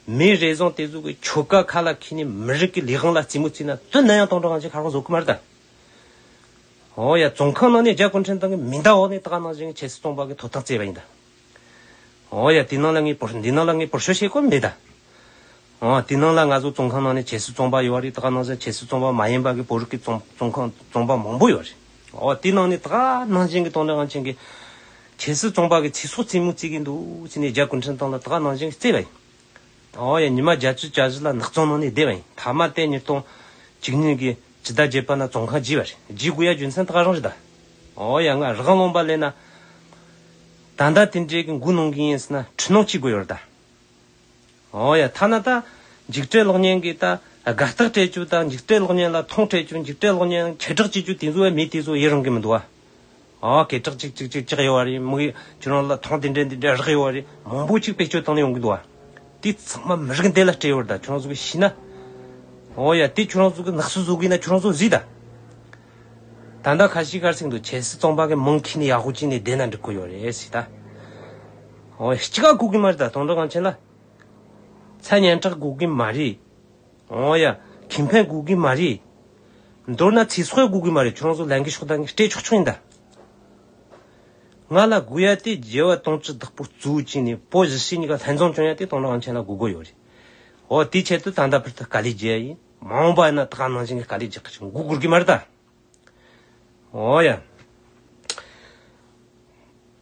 མི་རེ་ཟུང་དེ་ཚོ་གི་ཆོལ་ཁ་ཁ་ལ་འཁྱེར་ནས་མི་རིགས་ཀྱི་ལས་དབང་ལ་རྩེད་མོ་རྩེས་ན་དོན་ན་ཡང་དོན་གྲུབ་དབང་ཆེན་ཁ་རོག་བཟོ་གི་མ་རེད་ད། ཨོ་ཡ། བཙོན་ཁང་ནང་ནས་རྒྱ་གུང་ཁྲན་ཏང་གི་མིང་བརྡ་འོག་ནས་ད་ག་ནང་བཞིན་གྱི་ཆབ་སྲིད་བཙོན་པ་གི་ཐོབ་ཐང་བརྩད་པ་ཡིན་ད། ཨོ་ཡ། དེ་ནང་ལ་ངས་བོད། འདི་ནང་ལ་ངས་བོད་ཤོག་བྱེད་དགོས་མེད་ད། ཨོ་དེ་ནང་ལ་ང་ཚོ་བཙོན་ཁང་ནང་ནས་ཆབ་སྲིད་བཙོན་པ་ཡོད་རེད། ད་ག་ནང་བཞིན་ཆབ་སྲིད་བཙོན་པ་མ་ཡིན་པ་གི་བོད་རིགས་ཀྱི་བཙོན་བཙོན་ཁང་བཙོན་པ་མང་པོ་ཡོད་རེད། ཨོ་དེ་ནང་ནས་ད་ག་ནང་བཞིན་གྱི་དོན་གྲུབ་དབང་ཆེན་གྱིས་ཆབ་སྲིད་བཙོན་པ་གི་ཚེ་སྲོག་རྩེད་མོ་རྩེ་གི་འདུག་ཟེར་ནས་རྒྱ་གུང་ཁྲན་ཏང་ལ་ད་ག་ནང་བཞིན་གྱི་བརྩད་པ་ཡིན། ཨོ་ཡ། ཉི་མ་བརྒྱད་ཅུ་གྱ་བཞི་ལ་ནག་ཚོང་ནང་ནས་བསྡད་པ་ཡིན། མཐའ་མ་དེ་ཉིས་སྟོང་ གཅིག་ཉིད་ཀྱི་ཇི་ལྟར་བརྗེད་པ་ན་བཙོན་ཁང་བརྗེ་བ་རེད། བརྗེ་དགོས་ཡ་རྒྱུ་མཚན་ད་ག་རང་རེད་ད། ཨོ་ཡ། ང་རང་རློམ་པ་ལས་ན། ད་ལྟ་དེ་འདྲའི་གི་འགུལ་གནང་གི་ཡིན་ཟེར་ན་འཕྲུལ་སྣང་གཅིག་དགོས་ཡོད་རེད་ད། ཨོ་ཡ། ཐ་ན་ད་འཇིགས་བྲལ་གློག་བརྙན་གི་ད་དགའ་རྟགས་སྤྲད་རྒྱུ་དང་འཇིགས་བྲལ་གློག་བརྙན་ལ་མཐོང་སྤྲད་རྒྱུ། འཇིགས་བྲལ་གློག་བརྙན་ཁྱེད་དྲག་བྱེད་རྒྱུ་དེ་ཚོ་བས་མི་དེ་ཚོ་ཡི་རང་གི་མི་འདུག་ཨ། ཨོ་ཁྱེད་དྲག་ཅིག་ཅིག་ཅིག་ཅིག་ཡོད་བ་རེད། མི་ཁྱོད་རང་ལ་མཐོང་དེ་འདྲ་འདི་འདྲ་རག་ཡོད་བ་རེད། མང་པོ་ཅིག་བེད་སྤྱོད་བཏང་ནས་ཡོང་གི་འདུག་ཨ། དེ་ཚང་མ་མི་རིགས་འདི་ལ་སྤྲད་ཡོད་རེད་ད། ཁྱོད་རང་ཚོ་གི་ཤེས་ན། ཨོ་ཡ། དེ་ཁྱོད་རང་ཚོ་གི་ནག་སུ་བཟོ་གི་ན་ཁྱོད་རང་ཚོ་གཟིགས་ད། ད་ལྟ་ཁ་ཤས་ཁར་སེང་འདུག་ཆབ་སྲིད་བཙོན་པ་གི་མིང་ཁྱེར་ནས་ཡག་པོ་བྱས་ནས་བསྡད་ན་འགྲིག་གི་ཡོད་རེད་ཟེར་ད། ཨོ་ཡ། སྤྱི་ཁ་སྒུག་གི་མ་རེད་ད། དོན་གྲུབ་དབང་ཆེན་ལ། ཚ་སྙན་གྲགས་དགོས་ཀྱི་མ་རེད། ཨོ་ཡ། ཁེ་ཕན་དགོས་ཀྱི་མ་རེད། མདོར་ན་ཚེ་སྲོག་དགོས་ཀྱི་མ་རེད། ཁྱོད་རང་ཚོ་ལས་འགུལ་ཤོག་ད་ངས་སྤྲད་ཆོག་ཆོག་ཡིན་ད། ང་ལ་དགོས་ཡ་དེ་རྒྱལ་བ་དོན་གྲུབ་བདག་པོ་གཙོ་བོ་བྱས་ནས་བོད་གཞིས་བྱེས་གཉིས་ཀ་ལྷན་འཛོམས་བྱུང་ཡ་དེ་དོན་གྲུབ་དབང་ཆེན་ལ་དགོས་དགོས་ཡོད་རེད། ཨོ་དེའི་ཆེད་དུ་ད་ལྟ་བར་དུ་དཀའ་ལས་བརྒྱབ་ཡ་ཡིན། མ་འོངས་པ་ཡིན་ན་ད་ག་ནང་བཞིན་གྱི་དཀའ་ལས་རྒྱག་གི་ཆུ་འགུག་དགོས་ཀྱི་མ་རེད་ད། ཨོ་ཡ།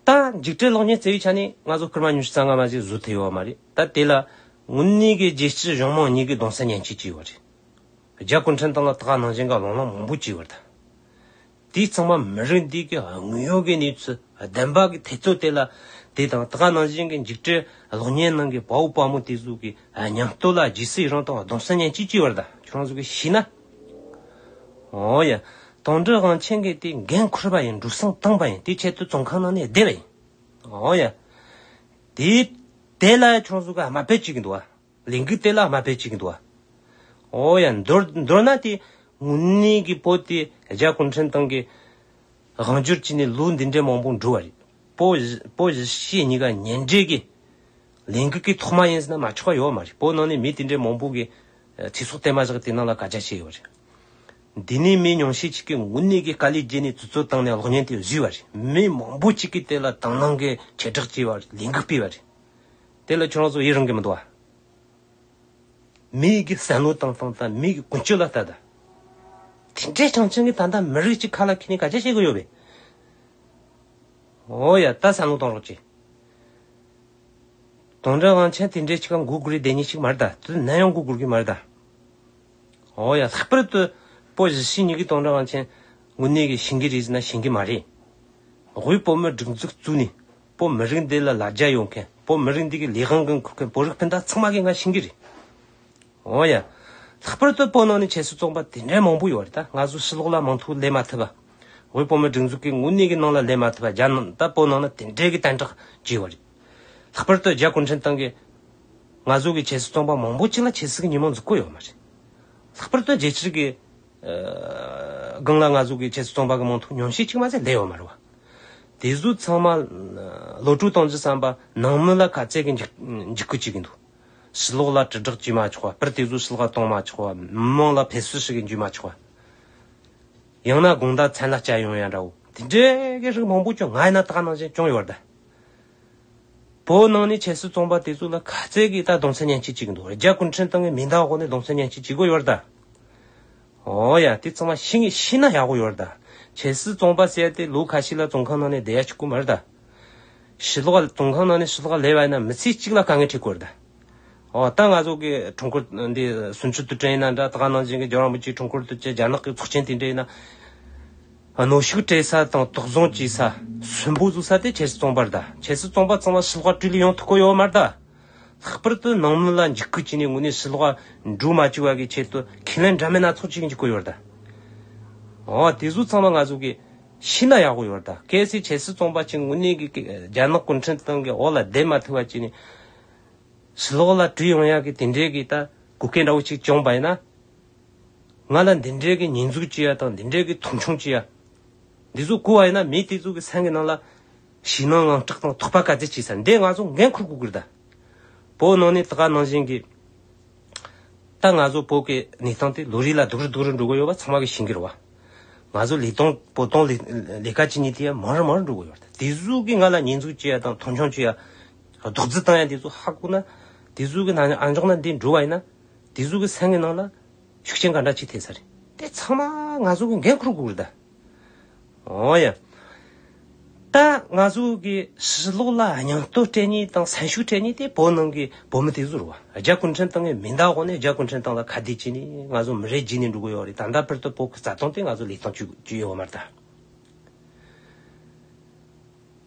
ད་འཇིགས་བྲལ་གློག་བརྙན་བརྩི་བའི་ཆ་ནས་ང་ཚོ་སྐར་མ་ཉི་ཤུ་རྩ་ལྔ་མ་ཟིག་བཟོ་ཐུབ་ཡོད་མ་རེད། ད་དེ་ལ་དངོས་གནས་ཀྱི་རྒྱལ་སྤྱི་གཞུང་མང་གཉིས་ཀྱི་གདུང་སེམས་མཉམ་སྐྱེད་བྱས་ཡོད་རེད། རྒྱ་གུང་ཁྲན་ཏང་ལ་ད་ག་ནང་བཞིན་གྱི་སློང་སློང་མང་པོ་བྱས་ཡོད་རེད། དེ་ཚང་མ་མི་རིགས་འདི་གི་དངོས་ཡོད་ཀྱི་གནས་ཚུལ་བདེན་པ་གི་ཐེ་ཚོམ་དེ་ལ། དེ་དང་ད་ག་ནང་བཞིན་གྱི་འཇིགས་བྲལ་གློག་བརྙན་ནང་གི་དཔའ་བོ་དཔའ་མོ་དེ་ཚོ་གི་མཉམ་སྟོབས་ལ་རྗེས་སུ་ཡི་རང་དང་གདུང་སེམས་མཉམ་སྐྱེད་བྱས་ཡོད་རེད་ད། ཁྱོད་རང་ཚོ་གི་ཤེས་ན། ཨོ་ཡ། དོན་གྲུབ་དབང་ཆེན་གྱིས་དེ་འགན་འཁུར་བ་ཡིན། འགྲོ་སོང་བཏང་བ་ཡིན། དེའི་ཆེད་དུ་བཙོན་ཁང་ནང་ནས་བསྡད་པ་ཡིན། ཨོ་ཡ། དེ་དེ་ལ་ཁྱོད་ཚོ་གི་དམའ་འབེབས་བྱེད་ཀྱི་འདུག་བ། ལས་འགུལ་དེ་ལ་དམའ་འབེབས་བྱེད་ཀྱི་འདུག་བ། ཨོ་ཡ། མདོར་མདོར་ན་དེ་དངོས་གནས་ཀྱི་བོད་དེ་རྒྱ་གུང་ཁྲན་ཏང་གི་དབང་སྒྱུར་བྱས་ནས་ལོ་འདི་འདྲའི་མང་པོ་འགྲོ་བ་རེད། བོད་བོད་གཞིས་བྱེས་གཉིས་ཀ་ཉེ་འབྲེལ་གྱི་ལས་འགུལ་གྱི་ཐོག་མ་ཡིན་ཟེར་ན་མ་ཆོག་པ་ཡོད་མ་རེད། བོད་ནང་ནས་མི་དེ་འདྲའི་མང་པོ་གིས་ཚེ་སྲོག་གཏད་མ་བཞག་དེ་ནང་ལ་དཀའ་སྤྱད་བྱས་ཡོད་རེད། འདི་ནས་མི་ཉུང་ཤས་ཅིག་གིས་དངོས་གནས་ཀྱི་དཀའ་ལས་བརྒྱབ་ནས་དུས་ཚོད་བཏང་ནས་གློག་བརྙན་དེ་བཟོས་པ་རེད། མི་མང་པོ་ཅིག་གིས་དེ་ལ་དང་བླངས་ཀྱིས་ཁྱེད་དྲག་བྱས་པ་རེད། ལས་འགུལ་སྤེལ་བ་རེད། དེ་ལ་ཁྱོད་རང་ཚོ་ཡི་རང་གི་མི་འདུག་བ། མི་གི་བསམ་བློ་བཏང་སྟངས་དང་མི་གི་ཀུན་སྤྱོད་ལ་ལྟ་ད། དེ་འདྲའི་ཆང་ཆང་གི་ད་ལྟ་མི་རིགས་ཅིག་ཁ་ལ་ཁྱེར་ནས་ག་ཅི་བྱེད་དགོས་ཡོད་པས། ཨོ་ཡ། ད་བསམ་བློ་གཏོང་རོགས་གྱིས། དོན་གྲུབ་དབང་ཆེན་དེ་འདྲའི་ཅིག་ག་འགུག་དགོས་རེད་བསྡད་མཁན་ཅིག་མ་རེད་ད། དེ་ནམ་ཡང་འགུག་དགོས་ཀྱི་མ་རེད་ད། ཨོ་ཡ། ལྷག་པར་དུ་བོད་གཞིས་བྱེས་གཉིས་ཀྱི་དོན་གྲུབ་དབང་ཆེན་དངོས་གནས་ཀྱི་ཤེས་ཀྱི་རེད་ཟེར་ན་ཤེས་ཀྱི་མ་རེད། དབུས་བོད་མིའི་སྒྲིག་འཛུགས་བཙུགས་ནས་བོད་མི་རིགས་འདི་ལ་ལ་རྒྱ་ཡོད་མཁན། བོད་མི་རིགས་འདི་གི་ལས་དབང་གི་འཁུར་མཁན་བོད་རིགས་སྤུན་ཟླ་ཚང་མ་གིས་ང་ཤེས་ཀྱི་རེད། ཨོ་ཡ། ལྷག་པར་དུ་བོད་ནང་ནས་ཆབ་སྲིད་བཙོན་པ་དེ་འདྲའི་མང་པོ་ཡོད་རེད་ད། ང་ཚོ་ཕྱི་ལོགས་ལ་མིང་ཐོ་སླེབས་མ་ཐུབ་པ། དབུས་བོད་མིའི་སྒྲིག་འཛུགས་ཀྱི་དངོས་གནས་ཀྱི་ནང་ལ་སླེབས་མ་ཐུབ་པ། རྒྱ་ནང་ད་བོད་ནང་ན་དེ་འདྲའི་གི་དམ་དྲག་བྱས་པ་རེད། ལྷག་པར་དུ་རྒྱ་གུང་ཁྲན་ཏང་གིས་ང་ཚོ་གི་ཆབ་སྲིད་བཙོན་པ་མང་པོ་ཅིག་ལ་ཆབ་སྲིད་ཀྱི་ཉིན་མོ་འཛུགས་གི་ཡོད་མ་རེད། ལྷག་པར་དུ་རྒྱལ་སྤྱིའི་གི་ཨ་སྒང་ལ་ང་ཚོ་གི་ཆབ་སྲིད་བཙོན་པ་གི་མིང་ཐོ་ཉུང་ཤས་ཅིག་མ་ཟད་སླེབས་ཡོད་མ་རེད་བ། དེ་ཚོ་ཚང་མ་གློད་བཀྲོལ་གཏོང་རྒྱུ་བསམ་པ་ནང་མི་ལ་ག་ཚད་གི་འཇིགས་འཇིགས་སྐུལ་བྱེད་ཀྱི་འདུག་ཕྱི་ལོགས་ལ་དྲིལ་བསྒྲགས་བྱེད་མ་ཆོག་པ། སྤུར་དེ་ཚོ་ཕྱི་ལོགས་གཏོང་མ་ཆོག་པ། མི་མང་ལ་ཕེབས་བསུ་ཞུ་གི་འཇུག་མ་ཆོག་པ། ཡང་ན་དགོང་དག་མཚན་ལ་བསྐྱལ་ཡོང་ཡ་འདྲ་བོ། དེ་འདྲའི་གི་རིགས་མང་པོ་ཅིག་ང་ཡིན་ན་ད་ག་ནང་བཞིན་བྱུང་ཡོད་རེད་ད། བོད་ནང་ནས་ཆབ་སྲིད་བཙོན་པ་དེ་ཚོ་ལ་ག་ཚད་གི་ད་གདུང་སེམས་མཉམ་སྐྱེད་བྱེད་ཀྱི་འདུག་རྒྱ་གུང་ཁྲན་ཏང་གི་མིང་བཏགས་འོག་ནས་གདུང་སེམས་མཉམ་སྐྱེད་བྱེད་དགོས་ཡོད་རེད་ད། ཨོ་ཡ། དེ་ཚང་མ་ཤེས་ངེས་ཤེས་ན་ཡག་པོ་ཡོད་རེད་ད། ཆབ་སྲིད་བཙོན་པ་ཟེར་ཡ་དེ་ལོ་ཁ་ཤས་ལ་བཙོན་ཁང་ནང་ནས་བསྡད་ཡ་ཆོག་གི་མ་རེད་ད། ཕྱི་ལོགས་བཙོན་ཁང་ནང་ནས་ཕྱི་ལོགས་སླེབས་པ་ཡིན་ན་མི་ཚེ་གཅིག་ལ་དཀའ་ངལ་འཕྲད་དགོས་རེད་ད། ཨོ་ད་ང་ཚོ་གི་ཁྲོམ་སྐོར་འདི་སུམ་ཅུ་དུས་དྲན་ཡིན་ན་འདྲ། ད་ག་ནང་བཞིན་གི་རྒྱལ་བ་རིན་པོ་ཆེའི་ཁྲོམ་སྐོར་དུས་ཆེན། རྒྱ་ནག་གི་ཚོགས་ཆེན་དེ་འདྲ་ཡིན་ན། གནོན་ཤུགས་སྤྲད་ས་དང་དོགས་ཟོན་བྱེད་ས་སུན་པོ་བཟོ་ས་དེ་ཆབ་སྲིད་བཙོན་པ་རེད་ད། ཆབ་སྲིད་བཙོན་པ་ཚང་མ་ཕྱི་ལོགས་བྲོས་ལས་ཡོང་ཐུབ་ཀྱི་ཡོད་མ་རེད་ད། ལྷག་པར་དུ་ནང་མི་ལ་འཇིགས་སྐུལ་བྱས་ནས་དངོས་གནས་ཕྱི་ལོགས་འགྲོ་མ་བཅུག་པ་གི་ཆེད་དུ་ཁས་ལེན་འདྲ་མིན་སྣ་ཚོགས་བྱེད་ཀྱི་འཇུག་གི་ཡོད་རེད་ད། འོ་དེ་ཚོ་ཚང་མ་ང་ཚོ་གིས་ཤེས་ན་ཡག་པོ་ཡོད་རེད་ད། གལ་སྲིད་ཆབ་སྲིད་བཙོན་པ་ཅིག་དངོས་གནས་ཀྱི་རྒྱ་ནག་གུང་ཁྲན་ཏང་གི་འོག་ལ་བསྡད་མ་ཐུབ་པ་བྱས་ནས། ཕྱི་ལོགས་ལ་བྲོས་ཡོང་ཡག་གི་དེ་འདྲའི་གི་ད་གོ་སྐབས་འདྲ་བོ་ཅིག་བྱུང་བ་ཡིན་ན། ང་ལ་འདི་འདྲའི་གི་ཉེས་འཛུགས་བྱེད་ཡ་དང་འདི་འདྲའི་གི་མཐོང་ཆུང་བྱེད་ཡ། འདི་ཚོ་གོ་བ་ཡིན་ན་མི་དེ་ཚོ་གི་སེམས་ཀྱི་ནང་ལ་ཞེད་སྣང་དངངས་སྐྲག་དང་དོགས་པ་ག་ཚད་སྐྱེས་ས་འདི་ང་ཚོ་འགན་འཁུར་དགོས་ཀྱི་རེད་ད། བོད་ནང་ནས་ད་ག་ནང་བཞིན་གི། ད་ང་ཚོ་བོད་ཀྱི་གནས་སྟངས་དེ་ལོ་རེ་ལ་སྡུག་རུ་སྡུག་རུ་འགྲོ་གི་ཡོད་པ་ཚང་མ་གིས་ཤེས་ཀྱི་རེད་བ། ང་ཚོ་ལས་དོན་བོད་དོན་ལས་ལས་ཀ་བྱེད་མཁན་དེ་ཡང་མང་རུ་མང་རུ་འགྲོ་གི་ཡོད་རེད། དེ་ཚོ་གིས་ང་ལ་ཉེས་འཛུགས་བྱེད་ཡ་དང་མཐོང་ཆུང་བྱེད་ཡ། རྡོག་རྫིས་བཏང་ཡ་དེ་ཚོ་ཧ་གོ་ན། དེ་ཚོ་གི་ནང་ཨ་འཇོག་ན་འདི་འགྲོ་བ་ཡིན་ན། དེ་ཚོ་གི་སེམས་ཀྱི་ནང་ལ་ཤུགས་རྐྱེན་ག་འདྲ་ཅིག་ཐེབས་ས་རེད། དེ་ཚང་མ་ང་ཚོ་གི་འགན་འཁུར་དགོས་རེད་ད། འོ་ཡ། ད་ང་ཚོ་གི་ཕྱི་ལོགས་ལ་སྙིང་སྟོབས་སྤྲད་མཁན་དང་སེམས་ཤུགས་སྤྲད་མཁན་དེ་བོད་ནང་གི་བོད་མི་དེ་ཚོ་རེད་བ། རྒྱ་གུང་ཁྲན་ཏང་གི་མེ་མདའ་འོག་ནས་རྒྱ་གུང་ཁྲན་ཏང་ལ་ཁ་གཏད་བྱས་ནས་ང་ཚོ་མི་རེ་བརྗེས་ནས་འགྲོ་གི་ཡོད་རེད། ད་ལྟ་བར་དུ་བོད་ཀྱི་རྩ་དོན་དེ་ང་ཚོ་ལས་སྟངས་བཅོས་བཅོས་ཡོད་མ་རེད་ད།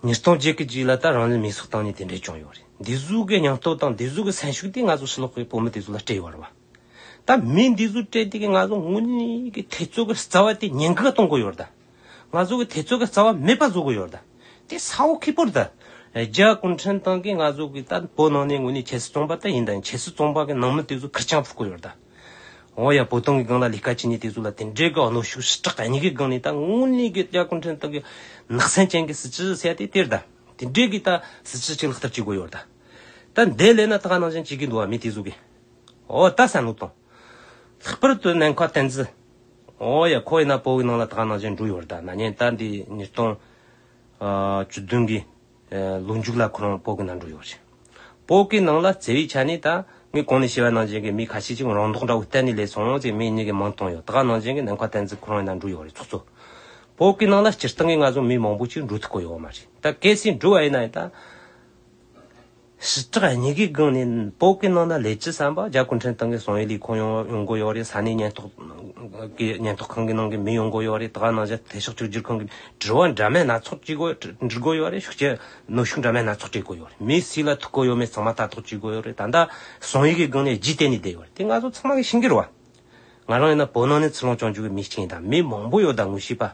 ཉིས་སྟོང་བརྒྱད་གི་རྗེས་ལ་ད་རང་ལུས་མེ་སྲེག་བཏང་ནས་དེ་འདྲས་བྱུང་ཡོད་རེད། འདི་ཟུག་གི་སྙིང་སྟོབས་དང་འདི་ཟུག་གི་སེམས་ཤུགས་དེ་ང་ཚོ་ཕྱི་ལོགས་ཀྱི་བོད་མི་དེ་ཚོ་ལ་སྤྲད་ཡོད་རེད་བ། ད་མི་འདི་ཚོ་སྤྲད་དེ་གི་ང་ཚོ་དངོས་གནས་ཀྱི་ཐེ་ཚོམ་གི་རྩ་བ་དེ་ཉེན་ཁ་གཏོང་གི་ཡོད་རེད་ད། ང་ཚོ་གི་ཐེ་ཚོམ་གི་རྩ་བ་མེད་པ་བཟོ་གི་ཡོད་རེད་ད། དེ་ས་འོག་ཁེ་པོ་རེད་ད། རྒྱ་གུང་ཁྲན་ཏང་གིས་ང་ཚོ་གི་ད་བོད་ནང་ནས་དངོས་གནས་ཆབ་སྲིད་བཙོན་པ་ད་ཡིན་ད་ཡིན། ཆབ་སྲིད་བཙོན་པ་གི་ནང་མི་དེ་ཚོ་ཁེར་རྐྱང་ཕུད་གི་ཡོད་རེད་ད། འོ་ཡ། བོད་དོན་གི་སྒང་ལ་ལས་ཀ་བྱེད་མཁན་དེ་ཚོ་ལ་དེ་འདྲའི་གི་གནོན་ཤུགས་ཞེ་དྲག་གཉིས་ཀའི་སྒང་ནས་ད་དངོས་གནས་གི་རྒྱ་གུང་ཁྲན་ཏང་གི་ནག་སེམས་ཅན་གི་སྲིད་ཇུས་ཟེར་ཡ་དེ་དེ་རེད་ད། དེ་འདྲའི་གི་ད་སྲིད་ཇུས་ཅིག་ལག་བསྟར་བྱེད་དགོས་ཡོད་རེད་ད། ད་འདི་ལས་ན་ད་ག་ནང་བཞིན་བྱེད་ཀྱི་འདུག་བ། མི་དེ་ཚོ་གི། འོ་ད་བསམ་བློ་གཏོང་། ལྷག་པར་དུ་ནན་ཁ་བསྟན་འཛིན། འོ་ཡ། ཁོ་ཡིན་ན་བོད་གི་ནང་ལ་ད་ག་ནང་བཞིན་འགྲོ་ཡོད་རེད་ད། ན་ཉན་ད་འདི་ཉིས་སྟོང་བཅུ་བདུན་གི་ལོ་མཇུག་ལ་ཁོ་རང་བོད་གི་ནང་འགྲོ་ཡོད་རེད། བོད་གི་ནང་ལ་བརྩི་བའི་ཆ་ནས་ད་ངས་གོང་ནས་བཤད་པ་ནང་བཞིན་གི་མི་ཁ་ཤས་ཅིག་རང་མདོག་འདྲ་བོ་བསྟན་ནས་སླེབས་སོང་ཟེར་མི་གཉིས་གི་མིང་བཏོན་ཡོད། ད་ག་ནང་བཞིན་གི་ནན་ཁ་བསྟན་འཛིན་ཁོ་རང་ཡིན་ན་འགྲོ་ཡོད་རེད། ཚོགས་གཙོ། བོད་གི་ནང་ལ་སྤྱིར་བཏང་གི་ང་ཚོ་མི་མང་པོ་ཅིག་འགྲོ་ཐུབ་གི་ཡོད་མ་རེད། ད་གལ་སྲིད་འགྲོ་བ་ཡིན་ན་ཡང་ད། ཞེ་དྲག་གཉིས་ཀའི་སྒང་ནས་བོད་ཀྱི་ནང་ན་ལས་བྱེད་ཟམ་པ་རྒྱ་གུང་ཁྲན་ཏང་གི་གསང་བའི་ལས་ཁུངས་ཡོང་ཡོང་གི་ཡོད་རེད། ས་གནས་ཉེན་རྟོག་གི་ཉེན་རྟོག་ཁང་གི་ནང་གི་མི་ཡོང་གི་ཡོད་རེད། ད་ག་ནང་བཞིན་དེ་ཕྱོགས་གཅིག་གྱུར་ཁང་གི་དྲི་བ་འདྲ་མིན་སྣ་ཚོགས་བྱེད་དགོས་འདྲི་དགོས་ཡོད་རེད། ཤུགས་རྐྱེན་གནོན་ཤུགས་འདྲ་མིན་སྣ་ཚོགས་སྤྲད་དགོས་ཡོད་རེད། མི་སུ་ལ་ཐུག་གི་ཡོད་མེད་ཚང་མ་ལྟ་རྟོག་བྱེད་དགོས་ཡོད་རེད། ད་ལྟ་གསང་བའི་གི་སྒང་ནས་རྗེས་བལྟས་ནས་བསྡད་ཡོད་རེད། དེ་ང་ཚོ་ཚང་མ་གི་ཤེས་ཀྱི་རེད་བ། ང་རང་ཡིན་ན་བོད་ནང་ནས་ཚུར་ལོང་བྱུང་རྒྱུ་གི་མི་གཅིག་ཡིན། ད་མི་མང་པོ་ཡོད་ད་ངོ་ཤེས་པ།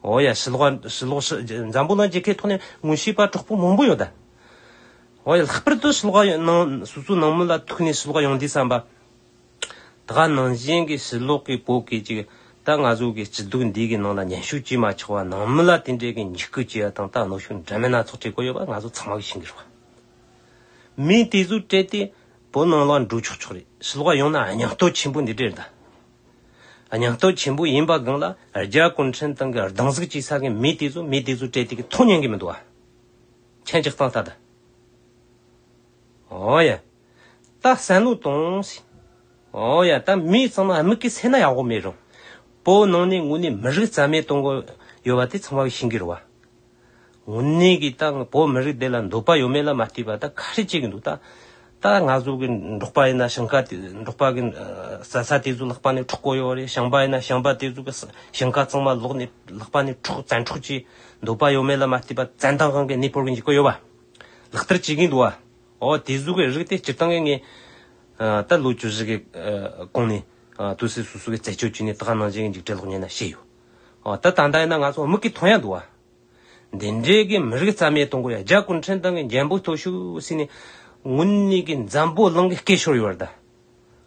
འོ་ཡ། ཕྱི་ལོགས་ཕྱི་ལོགས་ཕྱི་འཛམ་བུ་གླིང་རྒྱལ་ཁབ་ཐོག་ནས་ངོ་ཤེས་པ་གྲོགས་པོ་མང་པོ་ཡོད་ད། འོ་ཡ། ལྷག་པར་དུ་ཕྱི་ལོགས་ནང་སོ་སོའི་ནང་མི་ལ་ཐུག་ནས་ཕྱི་ལོགས་ཡོང་དུས་ཙམ་པ། ད་ག་ནང་བཞིན་གྱི་ཕྱི་ལོགས་ཀྱི་བོད་ཀྱི་ཅིག་ད་ང་ཚོ་གི་སྐྱིད་སྡུག་འདི་གི་ནང་ལ་ཉམས་ཞིབ་བྱེད་མ་ཆོག་པ། ནང་མི་ལ་དེ་འདྲའི་གི་འཇིགས་སྐུལ་བྱེད་ཡ་དང་ད་གནོན་ཤུགས་འདྲ་མིན་སྣ་ཚོགས་སྤྲད་དགོས་ཡོད་པ་ང་ཚོ་ཚང་མ་གི་ཤེས་ཀྱི་རེད་བ། མི་དེ་ཚོ་སྤྲད་དེ་བོད་ནང་ལ་འགྲོ་ཆོག་ཆོག་རེད། ཕྱི་ལོགས་ཡོང་ན་སྙིང་སྟོབས་ཆེན་པོ་འདི་འདྲ་རེད་ད། སྙིང་སྟོབས་ཆེན་པོ་ཡིན་པ་སྒང་ལ་རྒྱ་གུང་ཁྲན་ཏང་གི་སྡང་ཟུག་བྱེད་ས་གི་མི་དེ་ཚོ་མི་དེ་ཚོ་སྤྲད་དེ་གི་མཐོང་ཉན་གི་མི་འདུག་ཨ། ཁྱེད་ཅིག་བཏང་ལྟ་ད། འོ་ཡ། ད་བསམ་བློ་གཏོང་ཟེར། འོ་ཡ། ད་མི་ཚང་མ་མིག་གིས་བསད་ན་ཡག་པོ་མེད་རུང་། བོད་ནང་ནས་དངོས་གནས་མི་རིགས་རྩ་མེད་གཏོང་གི་ཡོད་པ་དེ་ཚང་མ་གིས་ཤེས་ཀྱི་རེད་བ། དངོས་གནས་ཀྱི་ད་བོད་མི་རིགས་དེ་ལ་འདོད་པ་ཡོད་མེད་ལ་མ་ལྟོས་པ་ད་ག་རེ་བྱེད་ཀྱི་འདུག་ད། ད་ང་ཚོ་གི་འབྲོག་པ་ཡིན་ན་ཞིང་ཁ་དེ་འབྲོག་པ་གི་ཨ་ས་ས་དེ་ཚོ་ལག་པ་ནས་འཕྲོག་གི་ཡོད་རེད། ཞིང་པ་ཡིན་ན་ཞིང་པ་དེ་ཚོ་གི་ས་ཞིང་ཁ་གཙང་མ་ལོག་ནས་ལག་པ་ནས་འཕྲོག་བཙན་འཕྲོག་བྱས། འདོད་པ་ཡོད་མེད་ལ་མ་ལྟོས་པ་བཙན་དབང་གིས་གནས་སྤོར་གི་འཇུག་གི་ཡོད་པ། ལག་བསྟར་བྱེད་ཀྱི་འདུག་བ། འོ་དེ་ཚོ་གི་རིགས་དེ་སྤྱིར་བཏང་གི་ངས་ཨ་ད་ལོ་བཅུ་བཞི་གི་ཨ་གོང་ནས་ཨ་དུས་སུ་སོ་སོ་གི་རྩད་གཅོད་བྱས་ནས་ད་ག་ནང་བཞིན་གྱི་འཇིགས་བྲལ་གློག་བརྙན་ན་བཤད་ཡོད། འོ་ད་ད་ལྟ་ཡིན་ན་ང་ཚོ་མིག་གིས་མཐོང་ཡ་འདུག་བ། འདི་འདྲའི་གི་མི་རིགས་རྩ་མེད་གཏོང་དགོས་ཡ། རྒྱ་གུང་ཁྲན་ཏང་གི་འཇམ་པོ་ལྟོས་ཤོག་ཟེར་ནས་དངོས་གནས་གི་འཛམ་བུ་གླིང་གི་སྐད་ཤོར་ཡོད་རེད་ད།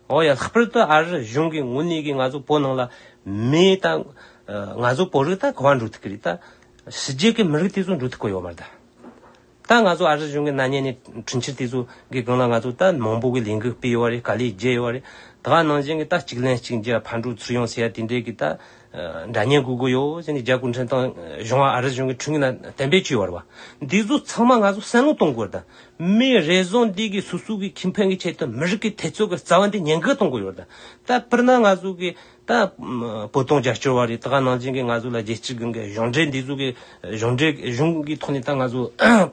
འོ་ཡ། ལྷག་པར་དུ་ཨ་རི་གཞུང་གི་དངོས་གནས་གི་ང་ཚོ་བོད་ནང་ལ་མི་དང་ང་ཚོ་བོད་རིགས་ད་ག་བ་འགྲོ་ཐུབ་ཀྱི་རེད་ད། ཕྱི་རྒྱལ་གི་མི་རིགས་དེ་ཚོ་འགྲོ་ཐུབ་ཀྱི་ཡོད་མ་རེད་ད། ད་ང་ཚོ་ཨ་རི་གཞུང་གི་ན་ཉན་ནས་འཕྲིན་ཕྱིར་དེ་ཚོ་གི་སྒང་ལ་ང་ཚོ་ད་མང་པོ་གི་ལས་འགུལ་སྤེལ་ཡོད་རེད། དཀའ་ལས་བརྒྱབ་ཡོད་རེད། ད་ག་ནང་བཞིན་གི་ད་གཅིག་ལན་གཅིག་འཇལ་ཕར་འགྲོ་ཚུར་ཡོང་ཟེར་ཡ་དེ་འདྲའི་གི་ད་འདྲ་མཉམ་དགོས་ཀྱི་ཡོད་ཟེར་ནས་རྒྱ་གུང་ཁྲན་ཏང་གཞུང་བ་ཨ་རི་གཞུང་གི་ཁྲིམས་ཀྱི་ནང་གཏན་འབེབས་བྱས་ཡོད་རེད་བ། འདི་ཚོ་ཚང་མ་ང་ཚོ་བསམ་བློ་གཏོང་དགོས་རེད་ད། མི་རེ་ཟུང་འདི་གི་སོ་སོ་གི་ཁེ་ཕན་གི་ཆེད་དུ་མི་རིགས་ཀྱི་ཐེ་ཚོམ་གི་རྩ་བ་འདི་ཉེན་ཁ་གཏོང་དགོས་ཡོད་རེད་ད། ད་དཔེར་ན་ང་ཚོ་གི་ད་བོད་དོན་རྒྱབ་སྐྱོར་བ་རེད། ད་ག་ནང་བཞིན་གི་ང་ཚོ་ལ་རྒྱལ་སྤྱི་སྒང་གི་གཞུང་འབྲེལ་འདི་ཚོ་གི་གཞུང་འབྲེལ་གཞུང་གི་ཐོག་ནས་ད་ང་ཚོ་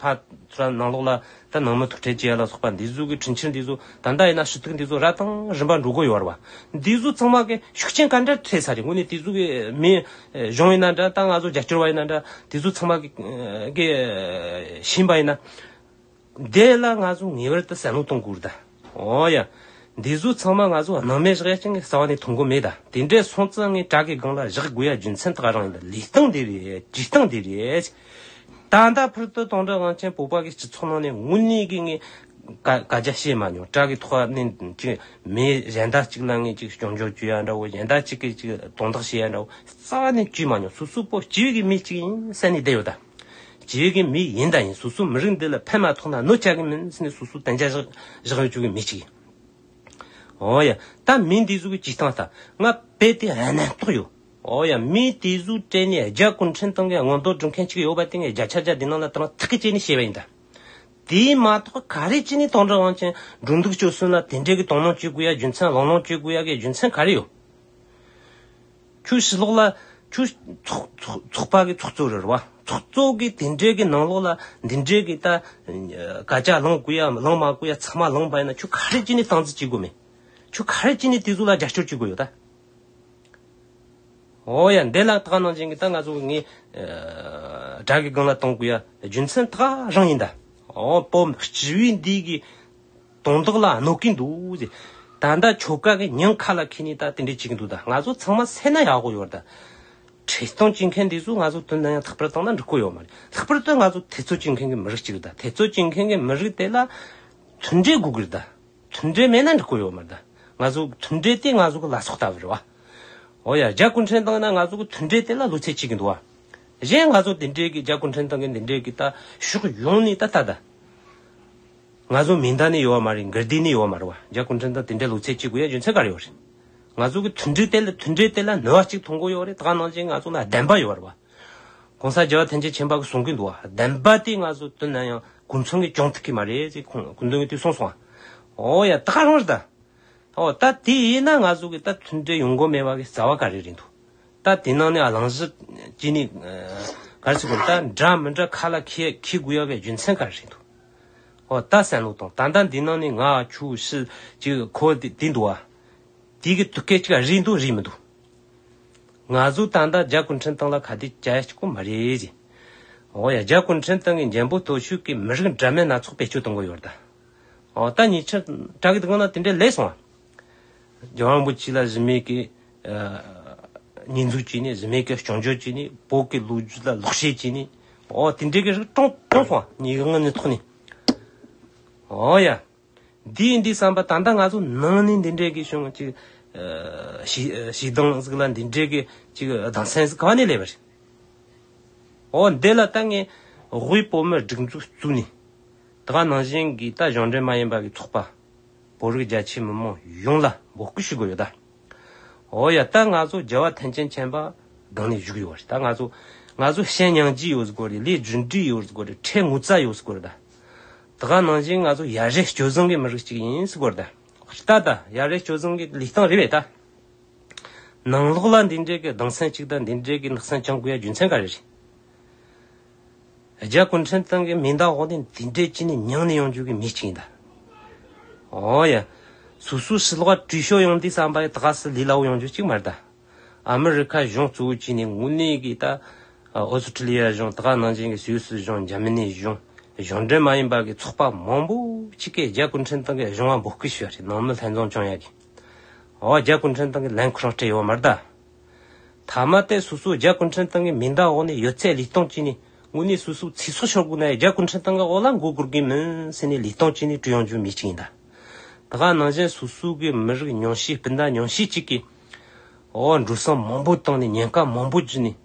ཕར་ཚུར་ནང་ལོགས་ལ་ད་ནང་མི་ཐུག་འཕྲད་བྱེད་ཡ་ལ་སོགས་པ་འདི་ཚོ་གི་འཕྲིན་ཕྱིར་འདི་ཚོ་ད་ལྟ་ཡིན་ན་ཞུ་གཏུག་འདི་ཚོ་ར་དང་རིམ་པ་འགྲོ་གི་ཡོད་རེད་བ། འདི་ཚོ་ཚང་མ་གི་ཤུགས་རྐྱེན་ག་འདྲ་ཐེབས་ས་རེད། དངོས་གནས་དེ་ཚོ་གི་མི་གཞུང་ཡིན་ན་འདྲ། ད་ང་ཚོ་རྒྱབ་སྐྱོར་བ་ཡིན་ན་འདྲ། དེ་ཚོ་ཚང་མ་གི་གི་ཤེས་པ་ཡིན་ན། འདི་ལ་ང་ཚོ་ངེས་པར་དུ་བསམ་བློ་གཏོང་དགོས་རེད་ད། འོ་ཡ། འདི་ཚོ་ཚང་མ་ང་ཚོ་སྣང་མེད་བཞག་ཡ་ཅིག་གི་རྩ་བ་ནས་མཐོང་གི་མེད་ད། དེ་འདྲས་སོང་ཙང་ངས་དྲ་གི་སྒང་ལ་བཞག་དགོས་ཡ་རྒྱུ་མཚན་དག་རང་ཡིན་ད། ལུས་སྟངས་འདི་རེད། བྱེད་སྟངས་འདི་རེད། ད་ལྟ་བར་དུ་དོན་གྲུབ་དབང་ཆེན་བོད་པ་གི་སྤྱི་ཚོགས་ནང་ནས་དངོས་གནས་གི་ངས་བཀའ་བཀའ་རྒྱ་བཤད་མ་མྱོང་། དྲ་གི་ཐོག་ནས་ཅིག་མི་གཞན་དག་ཅིག་ལ་ངས་ཅིག་སྐྱོན་བརྗོད་བྱེད་ཡ་འདྲ་བོ། གཞན་དག་ཅིག་གིས་ཅིག་དོན་དག་བཤད་ཡ་འདྲ་བོ་རྩ་བ་ནས་བྱས་མ་མྱོང་། སོ་སོ་བོད་སྤྱི་པའི་གི་མི་ཅིག་ཡིན་བསམ་ནས་བསྡད་ཡོད་ད། སྤྱི་པའི་གི་མི་ཡིན་དང་ཡིན། སོ་སོ་མི་རིགས་འདི་ལ་ཕན་མ་ཐོགས་ན་གནོད་བྱ་གི་མིན་ཟེར་ནས་སོ་སོ་གཏན་འཇགས་བཞག་བཞག་ཡོད་ཅུག་གི་མི་ཅིག་ཡིན། འོ་ཡ། ད་མི་འདི་ཚོ་གི་བྱེད་སྟངས་ད་ང་རྦད་དེ་ཧ་ནན་རྟོགས་ཡོད། འོ་ཡ། མི་དེ་ཚོ་སྤྲད་ནས་རྒྱ་གུང་ཁྲན་ཏང་གི་མངོན་འདོད་སྒྲུབ་མཁན་ཅིག་ཡོད་པ་དེ་ངས་བརྒྱ་ཆ་བརྒྱ་འདི་ནང་ལ་ད་རང་ཐག་གིས་བཅད་ནས་བཤད་པ་ཡིན་ད། དེ་མ་གཏོགས་ག་རེ་བྱས་ནས་དོན་གྲུབ་དབང་ཆེན་འགྲོ་འདུག་སྤྱོད་གསུམ་ལ་དེ་འདྲའི་གི་དོ་སྣང་བྱེད་དགོས་ཡ་རྒྱུ་མཚན། གླེང་སློང་བྱེད་དགོས་ཡ་གི་རྒྱུ་མཚན་ག་རེ་ཡོད། ཁྱོད་ཕྱི་ལོགས་ལ་ཁྱོད་ཚོགས་ཚོགས་ཚོགས་པ་གི་ཚོགས་གཙོ་རེད་བ། ཚོགས་གཙོ་གི་དེ་འདྲའི་གི་ནང་ལོགས་ལ་འདི་འདྲའི་གི་ད་སྐད་ཆ་ལངས་དགོས་ཡ་ལངས་མ་དགོས་ཡ་ཚང་མ་ལངས་པ་ཡིན་ན་ཁྱོད་ག་རེ་བྱས་ནས་སྟངས་འཛིན་བྱེད་དགོས་མེད། ཁྱོད་ག་རེ་བྱས་ནས་དེ་ཚོ་ལ་རྒྱབ་སྐྱོར་བྱེད་དགོས་ཡོད་ད། ཨོ་ཡ། འདི་ལ་ད་ག་ནང་བཞིན་གི་ད་ང་ཚོ་ངས་དགྲ་གི་སྒང་ལ་གཏོང་དགོས་ཡ་རྒྱུ་མཚན་ད་ག་རང་ཡིན་ད། ཨོ་བོད་སྤྱི་བའི་འདི་གི་དོན་དག་ལ་གནོད་ཀྱིན་འདུག་ཟེར། ད་ལྟ་ཆོལ་ཁ་གི་ཉེན་ཁ་ལ་ཁེལ་ནས་ད་དེ་འདྲས་བྱེད་ཀྱིན་འདུག་ད། ང་ཚོ་ཚང་མ་སེམས་ན་ཡག་པོ་ཡོད་ད། ཁྲིད་སྟོན་བྱེད་མཁན་འདི་ཚོ་ང་ཚོ་དོན་ན་ཡང་ལྷག་པར་བཏང་ན་འགྲིག་གི་ཡོད་མ་རེད། ལྷག་པར་དུ་ང་ཚོ་འཐབ་རྩོད་བྱེད་མཁན་གྱི་མི་རིགས་གཅིག་རེད་ད། འཐབ་རྩོད་བྱེད་མཁན་གྱི་མི་རིགས་དེ་ལ་མཐུན་སྒྲིལ་དགོས་ཀྱི་རེད་ད། མཐུན་སྒྲིལ་མེད་ན་འགྲིག་གི་ཡོད་མ་རེད་ད། ང་ཚོ་མཐུན་སྒྲིལ་དེ་ང་ཚོ་གི་ལ་སོགས་ལྟ་བུ་རེད་བ། འོ་ཡ། རྒྱ་གུང་ཁྲན་ཏང་ན་ང་ཚོ་གི་མཐུན་སྒྲིལ་དེ་ལ་བློ་ཚད་ཆེ་གི་འདུག་བ། གཞན་ང་ཚོ་དེ་འདྲའི་གི་རྒྱ་གུང་ཁྲན་ཏང་གི་འདི་འདྲའི་གི་ད་ཕྱོགས་ཡོངས་ནས་ད་ལྟ་ད། ང་ཚོ་མིང་བརྡ་ནས་ཡོད་བ་མ་རེད། མགུར་འདི་ནས་ཡོད་བ་མ་རེད་བ། རྒྱ་གུང་ཁྲན་ཏང་དེ་འདྲའི་བློ་ཚད་ཆེ་དགོས་ཡ་རྒྱུ་མཚན་ག་རེ་ཡོད་རེད། ང་ཚོ་གི་མཐུན་སྒྲིལ་དེ་ལ་མཐུན་སྒྲིལ་དེ་ལ་ནུས་པ་གཅིག་ཐོན་གི་ཡོད་རེད། ད་ག་ནང་བཞིན་ང་ཚོ་ལ་བདེན་པ་ཡོད་རེད་བ། གོང་ས་རྒྱལ་བ་ཐམས་ཅད་མཁྱེན་པ་གིས་གསུང་གི་འདུག་བ། བདེན་པ་དེ་ང་ཚོ་དོན་ན་ཡང་གོ་མཚོན་གྱིས་སྐྱོང་ཐུབ་ཀྱི་མ་རེད་ཅེས་ཁོང་སྐུ་མདུན་གྱིས་དེ་གསུངས་སོང་བ། འོ་ཡ། ད་ག་རང་རེད་ད། འོ་ད་དེ་ཡིན་ན་ང་ཚོ་གི་ད་མཐུན་སྒྲིལ་ཡོང་གི་མེད་པ་གི་རྩ་བ་ག་རེ་རེད་འདུག། ད་དེ་ནང་ནས་གླེང་གཞི་བྱས་ནས་ག་རེ་ཟེར་དགོས་རེད། ད་འདྲ་མི་འདྲ་ཁ་ལ་འཁྱེར་འཁྱེར་དགོས་ཡ་གི་རྒྱུ་མཚན་ག་རེ་རེད་འདུག། འོ་ད་བསམ་བློ་གཏོང་། ད་ལྟ་འདི་ནང་ནས་ང་ཁྱོད་ཤི་ཅིག་ཁོ་དེ་དེ་འདུག་བ། དེ་གི་དུ་སྐད་ཅིག་རེད་འདུག་རེད་མི་འདུག། ང་ཚོ་ད་ལྟ་རྒྱ་གུང་ཁྲན་ཏང་ལ་ཁ་གཏད་བཅག་ཡ་གཅིག་པོ་མ་རེད་ཟེར། འོ་ཡ། རྒྱ་གུང་ཁྲན་ཏང་གི་འཇམ་པོ་སྟོབས་ཤུགས་ཀྱིས་མི་རིགས་འདྲ་མིན་སྣ་ཚོགས་བེད་སྤྱོད་གཏོང་གི་ཡོད་རེད་ད། འོ་ད་ཉེ་ཆར་དྲ་གི་སྟེང་ན་དེ་འདྲ་སླེབས་སོང་བ། རྒྱལ་བ་རིན་པོ་ཆེ་ལ་གཞི་མེད་ཀྱི་ཨ་ཉེས་འཛུགས་བྱས་ནས། གཞི་མེད་ཀྱི་སྐྱོན་བརྗོད་བྱས་ནས། བོད་ཀྱི་ལོ་རྒྱུས་ལ་ལོག་བཤད་བྱས་ནས། འོ་དེ་འདྲའི་གི་རིགས་བྱུང་བྱུང་སོང་བ། ཉེས་ངན་ནི་ཐོག་ནས། འོ་ཡ། འདི་ཡིན་དུས་བསམ་པ། ད་ལྟ་ང་ཚོ་ནང་ནས་འདི་འདྲའི་གི་བྱུང་ཅིག་ཨ་ཞི་ཞི་སྡང་ཟིག་ལ་འདི་འདྲའི་གི་ཅིག་སྡང་སེམས་ཟིག་ག་ནས་སླེབས་པ་རེད། འོ་འདི་ལ་ད་ངས་དབུས་བོད་མིའི་སྒྲིག་འཛུགས་བཙུགས་ནས། ད་ག་ནང་བཞིན་གྱི་ད་གཞུང་འབྲེལ་མ་ཡིན་པ་གི་ཚོགས་པ། བོད་རིགས་རྒྱ་ཆེའི་མི་མང་ཡོངས་ལ་འབོད་སྐུལ་ཞུ་དགོས་ཡོད་ད། འོ་ཡ། ད་ང་ཚོ་རྒྱལ་བ་ཐམས་ཅད་མཁྱེན་པ་སྒང་ནས་བཞུགས་ཡོད་རེད། ད་ང་ཚོ་ང་ཚོ་བཤད་སྙིང་རྗེ་ཡོད་ཟེར་གོ་རེད། ལས་རྒྱུ་འབྲས་ཡོད་ཟེར་གོ་རེད། ཁྲལ་ངོ་ཚ་ཡོད་ཟེར་གོ་རེད་ད། ད་ག་ནང་བཞིན་ང་ཚོ་ཡ་རབས་སྤྱོད་བཟང་གི་མི་རིགས་གཅིག་ཡིན་ཟེར་གོ་རེད་ད། ད་ད་ཡ་རབས་སྤྱོད་བཟང་གི་ལུས་སྟངས་རེད་པས་ད། ནང་ལོགས་ལ་འདི་འདྲའི་གི་སྡང་སེམས་གཅིག་དང་འདི་འདྲའི་གི་ནག་སེམས་བཅངས་དགོས་ཡ་རྒྱུ་མཚན་ག་རེ་རེད། རྒྱ་གུང་ཁྲན་ཏང་གི་མིང་བརྡ་འོག་ནས་འདི་འདྲའི་བྱས་ནས་མྱངས་ནས་ཡོང་རྒྱུ་གི་མི་གཅིག་ཡིན་ད། འོ་ཡ། སོ་སོའི་ཕྱི་ལོགས་བྲོས་ཤོར་ཡོང་དུས་བསམ་པ་ཡི་ད་ག་སེ་ལས་སླ་བོ་ཡོང་རྒྱུ་གཅིག་མ་རེད་ད། ཨ་མི་རི་ཁ་གཞུང་གཙོ་བོ་བྱས་ནས་དངོས་གནས་གི་ད་ཨོ་སི་ཁྲི་ལི་ཡ་གཞུང་། ད་ག་ནང་བཞིན་གི་སུད་སི་གཞུང་། འཇར་མ་ནི་གཞུང་། གཞུང་འབྲེལ་མ་ཡིན་པ་གི་ཚོགས་པ་མང་པོ་ཅིག་གིས་རྒྱ་གུང་ཁྲན་ཏང་གི་གཞུང་ང་འབོད་སྐུལ་ཞུ་བ་རེད། ནང་མི་ལྷན་འཛོམས་བྱུང་ཡ་གི། འོ་རྒྱ་གུང་ཁྲན་ཏང་གི་ལན་ཁོ་རང་སྤྲད་ཡོད་མ་རེད་ད། མཐའ་མ་དེ་སོ་སོ་རྒྱ་གུང་ཁྲན་ཏང་གི་མིང་བརྡ་འོག་ནས་ཡོད་ཚད་ལུས་སྟངས་བྱས་ནས། དངོས་གནས་སོ་སོ་ཚེ་སྲོག་ཤོར་དགོས་ན་རྒྱ་གུང་ཁྲན་ཏང་གི་འོག་ལ་འགོ་དགོས་ཀྱི་མིན་ཟེར་ནས་ལུས་སྟངས་བྱས་ནས་བྲོས་ཡོང་རྒྱུ་མི་གཅིག་ཡིན་ད། ད་ག་ནང་བཞིན་སོ་སོ་གི་མི་རིགས་ཉུང་ཤས། སྤུན་ཟླ་ཉུང་ཤས་གཅིག་གིས། འོ་འགྲོ་སོང་མང་པོ་བཏང་ནས། ཉེན་ཁ་མང་པོ་བརྒྱུད་ནས།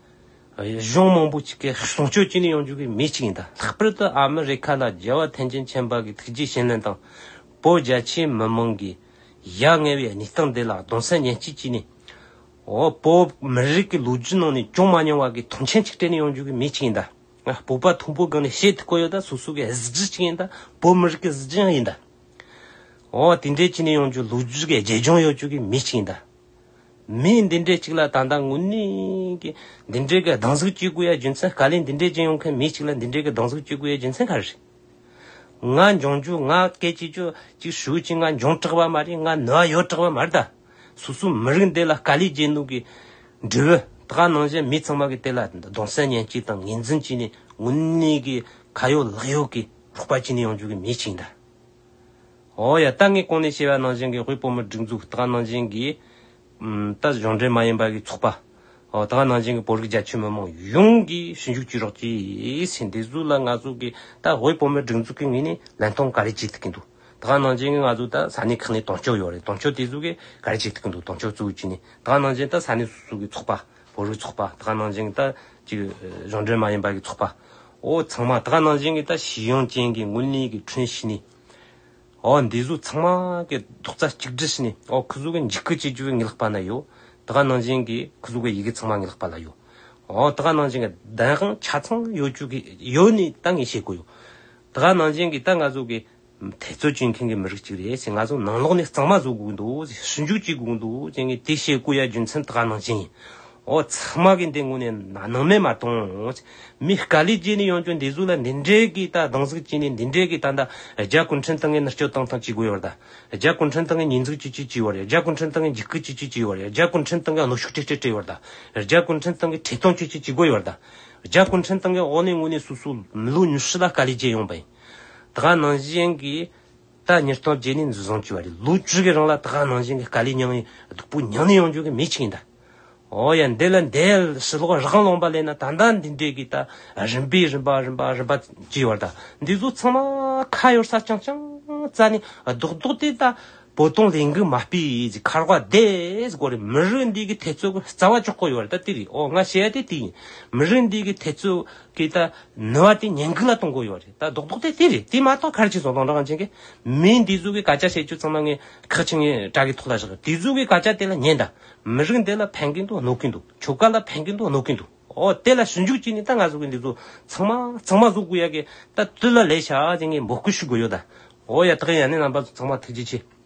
གཞུང་མང་པོ་ཅིག་གིས་སྲུང་སྐྱོབ་བྱས་ནས་ཡོང་རྒྱུ་གི་མི་གཅིག་ཡིན་ད། ལྷག་པར་དུ་ཨ་མི་རི་ཁ་ལ་རྒྱལ་བ་ཐམས་ཅད་མཁྱེན་པ་གི་ཐུགས་རྗེ་བྱིན་ལེན་དང་། བོད་རྒྱ་ཆེའི་མི་མང་གི་ཡ་ང་བའི་གནས་སྟངས་འདི་ལ་གདུང་སེམས་མཉེན་སྐྱེད་བྱས་ནས། འོ་བོད་མི་རིགས་ཀྱི་ལོ་རྒྱུས་ནང་ནས་བྱུང་མ་མྱོང་བ་གི་མཐོང་ཆེན་ཅིག་སྤྲད་ནས་ཡོང་རྒྱུ་གི་མི་གཅིག་ཡིན་ད། ང་སྤོབས་པ་མཐོན་པོའི་སྒང་ནས་བཤད་ཐུབ་ཀྱི་ཡོད་ད། སོ་སོ་གི་གཟི་བརྗིད་ཅིག་ཡིན་ད། བོད་མི་རིགས་ཀྱི་གཟི་བརྗིད་ཡང་ཡིན་ད། འོ་དེ་འདྲས་བྱས་ནས་ཡོང་རྒྱུ། ལོ་རྒྱུས་ཀྱི་རྒྱབ་ལྗོངས་ཡོད་རྒྱུ་གི་མི་གཅིག་ཡིན་ད། མི་འདི་འདྲས་ཅིག་ལ་ད་ལྟ་དངོས་གནས་ཀྱི་འདི་འདྲས་ཀྱི་སྡང་ཟུག་སྐྱེ་དགོས་ཡ་རྒྱུ་མཚན། དཀའ་ལས་འདི་འདྲས་བྱས་ཡོང་མཁན་མི་གཅིག་ལ་འདི་འདྲས་ཀྱི་སྡང་ཟུག་སྐྱེ་དགོས་ཡ་རྒྱུ་མཚན་ག་རེ་རེད། ང་འབྱུང་རྒྱུ། ང་སྐད་ཆ་རྒྱུ་ཅིག་ཞུ་ཅིག་ང་འབྱུང་དྲགས་པ་མ་རེད། ང་ནུས་པ་ཡོད་དྲགས་པ་མ་རེད་ད། སོ་སོའི་མི་རིགས་འདི་ལ་དཀའ་ལས་བརྒྱབ་ནོ་གི་འབྲས་བུ། ད་ག་ནང་བཞིན་མི་ཚང་མ་གི་དེ་ལ་གདུང་སེམས་མཉེན་སྐྱེད་དང་ངོས་འཛིན་བྱས་ནས། དངོས་གནས་ཀྱི་ཁ་ཡོད་ལག་ཡོད་ཀྱི་རོགས་པ་བྱས་ནས་ཡོང་རྒྱུ་གི་མི་གཅིག་ཡིན་ད། འོ་ཡ། ད་ངས་གོང་ནས་བཤད་པ་ནང་བཞིན་གྱི་དབུས་བོད་མིའི་སྒྲིག་འཛུགས། ད་ག་ནང་བཞིན་གྱི་ཨམ་ད་གཞུང་འབྲེལ་མ་ཡིན་པ་གི་ཚོགས་པ། འོ་ད་ག་ནང་བཞིན་གྱི་བོད་རིགས་རྒྱ་ཆེའི་མི་མང་ཡོངས་ཀྱིས་ཞིབ་འཇུག་བྱེད་རོགས་གྱིས་ཟེར། འདི་ཚོ་ལ་ང་ཚོ་གི་ད་དབུས་བོད་མིའི་སྒྲིག་འཛུགས་ཀྱི་ངོས་ནས་ལན་གཏོང་ག་རེ་བྱེད་ཐུབ་ཀྱི་འདུག། ད་ག་ནང་བཞིན་གྱི་ང་ཚོ་ད་ས་གནས་ཁག་ནས་དོན་གཅོད་ཡོད་རེད། དོན་གཅོད་དེ་ཚོ་གིས་ག་རེ་བྱེད་ཐུབ་ཀྱི་འདུག། དོན་གཅོད་གཙོ་བོ་བྱས་ནས། ད་ག་ནང་བཞིན་ད་ས་གནས་སོ་སོ་གི་ཚོགས་པ། བོད་རིགས་ཚོགས་པ། ད་ག་ནང་བཞིན་ད་ཅིག་གཞུང་འབྲེལ་མ་ཡིན་པ་གི་ཚོགས་པ། འོ་ཚང་མ། ད་ག་ནང་བཞིན་གྱི་ད་ཤེས་ཡོན་ཅན་གྱི་དངོས་གནས་ཀྱི་ཁྲིམས་ཤེས་ནི། འོ་འདི་ཚོ་ཚང་མ་གི་རྡོག་རྩ་གཅིག་སྒྲིལ་བྱས་ནས། འོ་ཁོ་ཚོ་གི་འཇིགས་སྐུལ་བྱེད་རྒྱུ་གི་ངའི་ལག་པ་ན་ཡོད། ད་ག་ནང་བཞིན་གྱི་ཁོ་ཚོ་གི་ཡི་གེ་ཚང་མ་ངའི་ལག་པ་ལ་ཡོད། འོ་ད་ག་ནང་བཞིན་གྱི་བདེན་དཔང་ཆ་ཚང་ཡོད་རྒྱུ་གི་ཡོད་ནི་ད་ངས་བཤད་དགོས་ཡོད། ད་ག་ནང་བཞིན་གྱི་ད་ང་ཚོ་གི་འཐབ་རྩོད་བྱེད་མཁན་གྱི་མི་རིགས་གཅིག་རེད་ཟེར། ང་ཚོ་ནང་ལོགས་ནས་གཙང་མ་བཟོ་དགོས་འདུག་ཟེར། ཞིབ་འཇུག་བྱེད་དགོས་འདུག་ཟེར། ངས་དེ་བཤད་དགོས་ཡ་རྒྱུ་མཚན་ད་ག་ནང་བཞིན་ཡིན། ཨོ་ཚང་མ་གི་འདི་དངོས་གནས་སྣང་མེད་མ་གཏོང་། མི་དཀའ་ལས་བརྒྱབ་ནས་ཡོང་རྒྱུ་འདི་ཟུག་ལ་འདི་འདྲའི་གི་ད་སྡང་ཟུག་བྱས་ནས་འདི་འདྲའི་གི་ད་ད་རྒྱ་གུང་ཁྲན་ཏང་གི་ནི་སྐྱོ་བཏང་ཐང་བྱེད་དགོས་ཡོད་རེད་ད། རྒྱ་གུང་ཁྲན་ཏང་གི་ཉེས་འཛུགས་ཅི་ཅི་བྱས་ཡོད་རེད། རྒྱ་གུང་ཁྲན་ཏང་གི་འཇིགས་སྐུལ་ཅི་ཅི་བྱས་ཡོད་རེད། རྒྱ་གུང་ཁྲན་ཏང་གི་གནོན་ཤུགས་ཅི་ཅི་སྤྲད་ཡོད་རེད་ད། རྒྱ་གུང་ཁྲན་ཏང་གི་ཁྲིད་སྟོན་ཅི་ཅི་བྱེད་དགོས་ཡོད་རེད་ད། རྒྱ་གུང་ཁྲན་ཏང་གི་འོག་ནས་དངོས་གནས་སོ་སོ་ལོ་ཉི་ཤུ་ལ་དཀའ་ལས་བརྒྱབ་ཡོང་པ་ཡིན། ད་ག་ནང་བཞིན་གི་ད་ཉིས་སྟོང་བརྒྱད་ནས་འཛིན་བཟུང་བྱས་པ་རེད། ལོ་བཅུ་གི་རིང་ལ་ད་ག་ནང་བཞིན་གི་དཀའ་ལས་མྱངས་ནས་སྡུག་པོ་མྱངས་ནས་ཡོང་རྒྱུ་གི་མི་ཅིག་ཡིན་ད། ཨོ་ཡ་འདི་ལ་འདི་ཕྱི་ལོགས་རང་ལོང་པ་ལས་ན་ད་ལྟ་འདི་འདྲའི་གི་ད་རིམ་པས་རིམ་པ་རིམ་པ་རིམ་པ་བྱས་ཡོད་ད། འདི་ཚོ་ཚང་མ་ཁ་ཡོད་ས་རྐྱང་རྐྱང་རྩ་ནས་རྡོག་རྡོག་དེ་ད་བོ་དོང་ལེན་གི་མ་སྤེལ་གི་ཁར་བ་དེ་སྐོར་རེད། མི་རིགས་འདི་གི་འཐབ་རྩོད་གི་རྩ་བ་གཅོག་གི་ཡོད་རེད་ད། དེ་རེད། ཨོ་ང་བཤད་ཡ་དེ་དེ་ཡིན། མི་རིགས་འདི་གི་འཐབ་རྩོད་གི་ད་ནུས་པ་དེ་ཉམས་རྒུད་ལ་གཏོང་གི་ཡོད་རེད་ད། རྡོག་རྡོག་དེ་དེ་རེད། དེ་མ་གཏོགས་ག་རེ་བྱས་སོང་དང་འདྲ་གང་ཅན་གི་མི་འདི་ཚོ་གི་སྐད་ཆ་བཤད་རྒྱུ་ཚང་མ་ངས་ཁག་ཆེ་ངས་དྲ་གི་ཐོག་ལ་བཞག་དེ་ཚོ་གི་སྐད་ཆ་དེ་ལ་ཉན་ད། མི་རིགས་འདི་ལ་ཕན་གི་འདུག་གནོད་གི་འདུག་ཁྱོ་ག་ལ་ཕན་གི་འདུག་གནོད་གི་འདུག་ཨོ་དེ་ལ་ཞིབ་འཇུག་བྱས་ནས་ད་ང་ཚོ་གི་འདི་ཚོ་ཚང་མ་ཚང་མ་བཟོ་དགོས་ཡ་གི་ད་དུས་ལ་ལས་བྱ་ཅེས་ངས་འབོད་སྐུལ་ཞུ་དགོས་ཡོད་ད། ཨོ་ཡ་ད་ག་ཡིན། ཨ་ནི་རྣམ་པ་ཚོ་ཚང་མ་ཐུགས་རྗེ་ཆེ།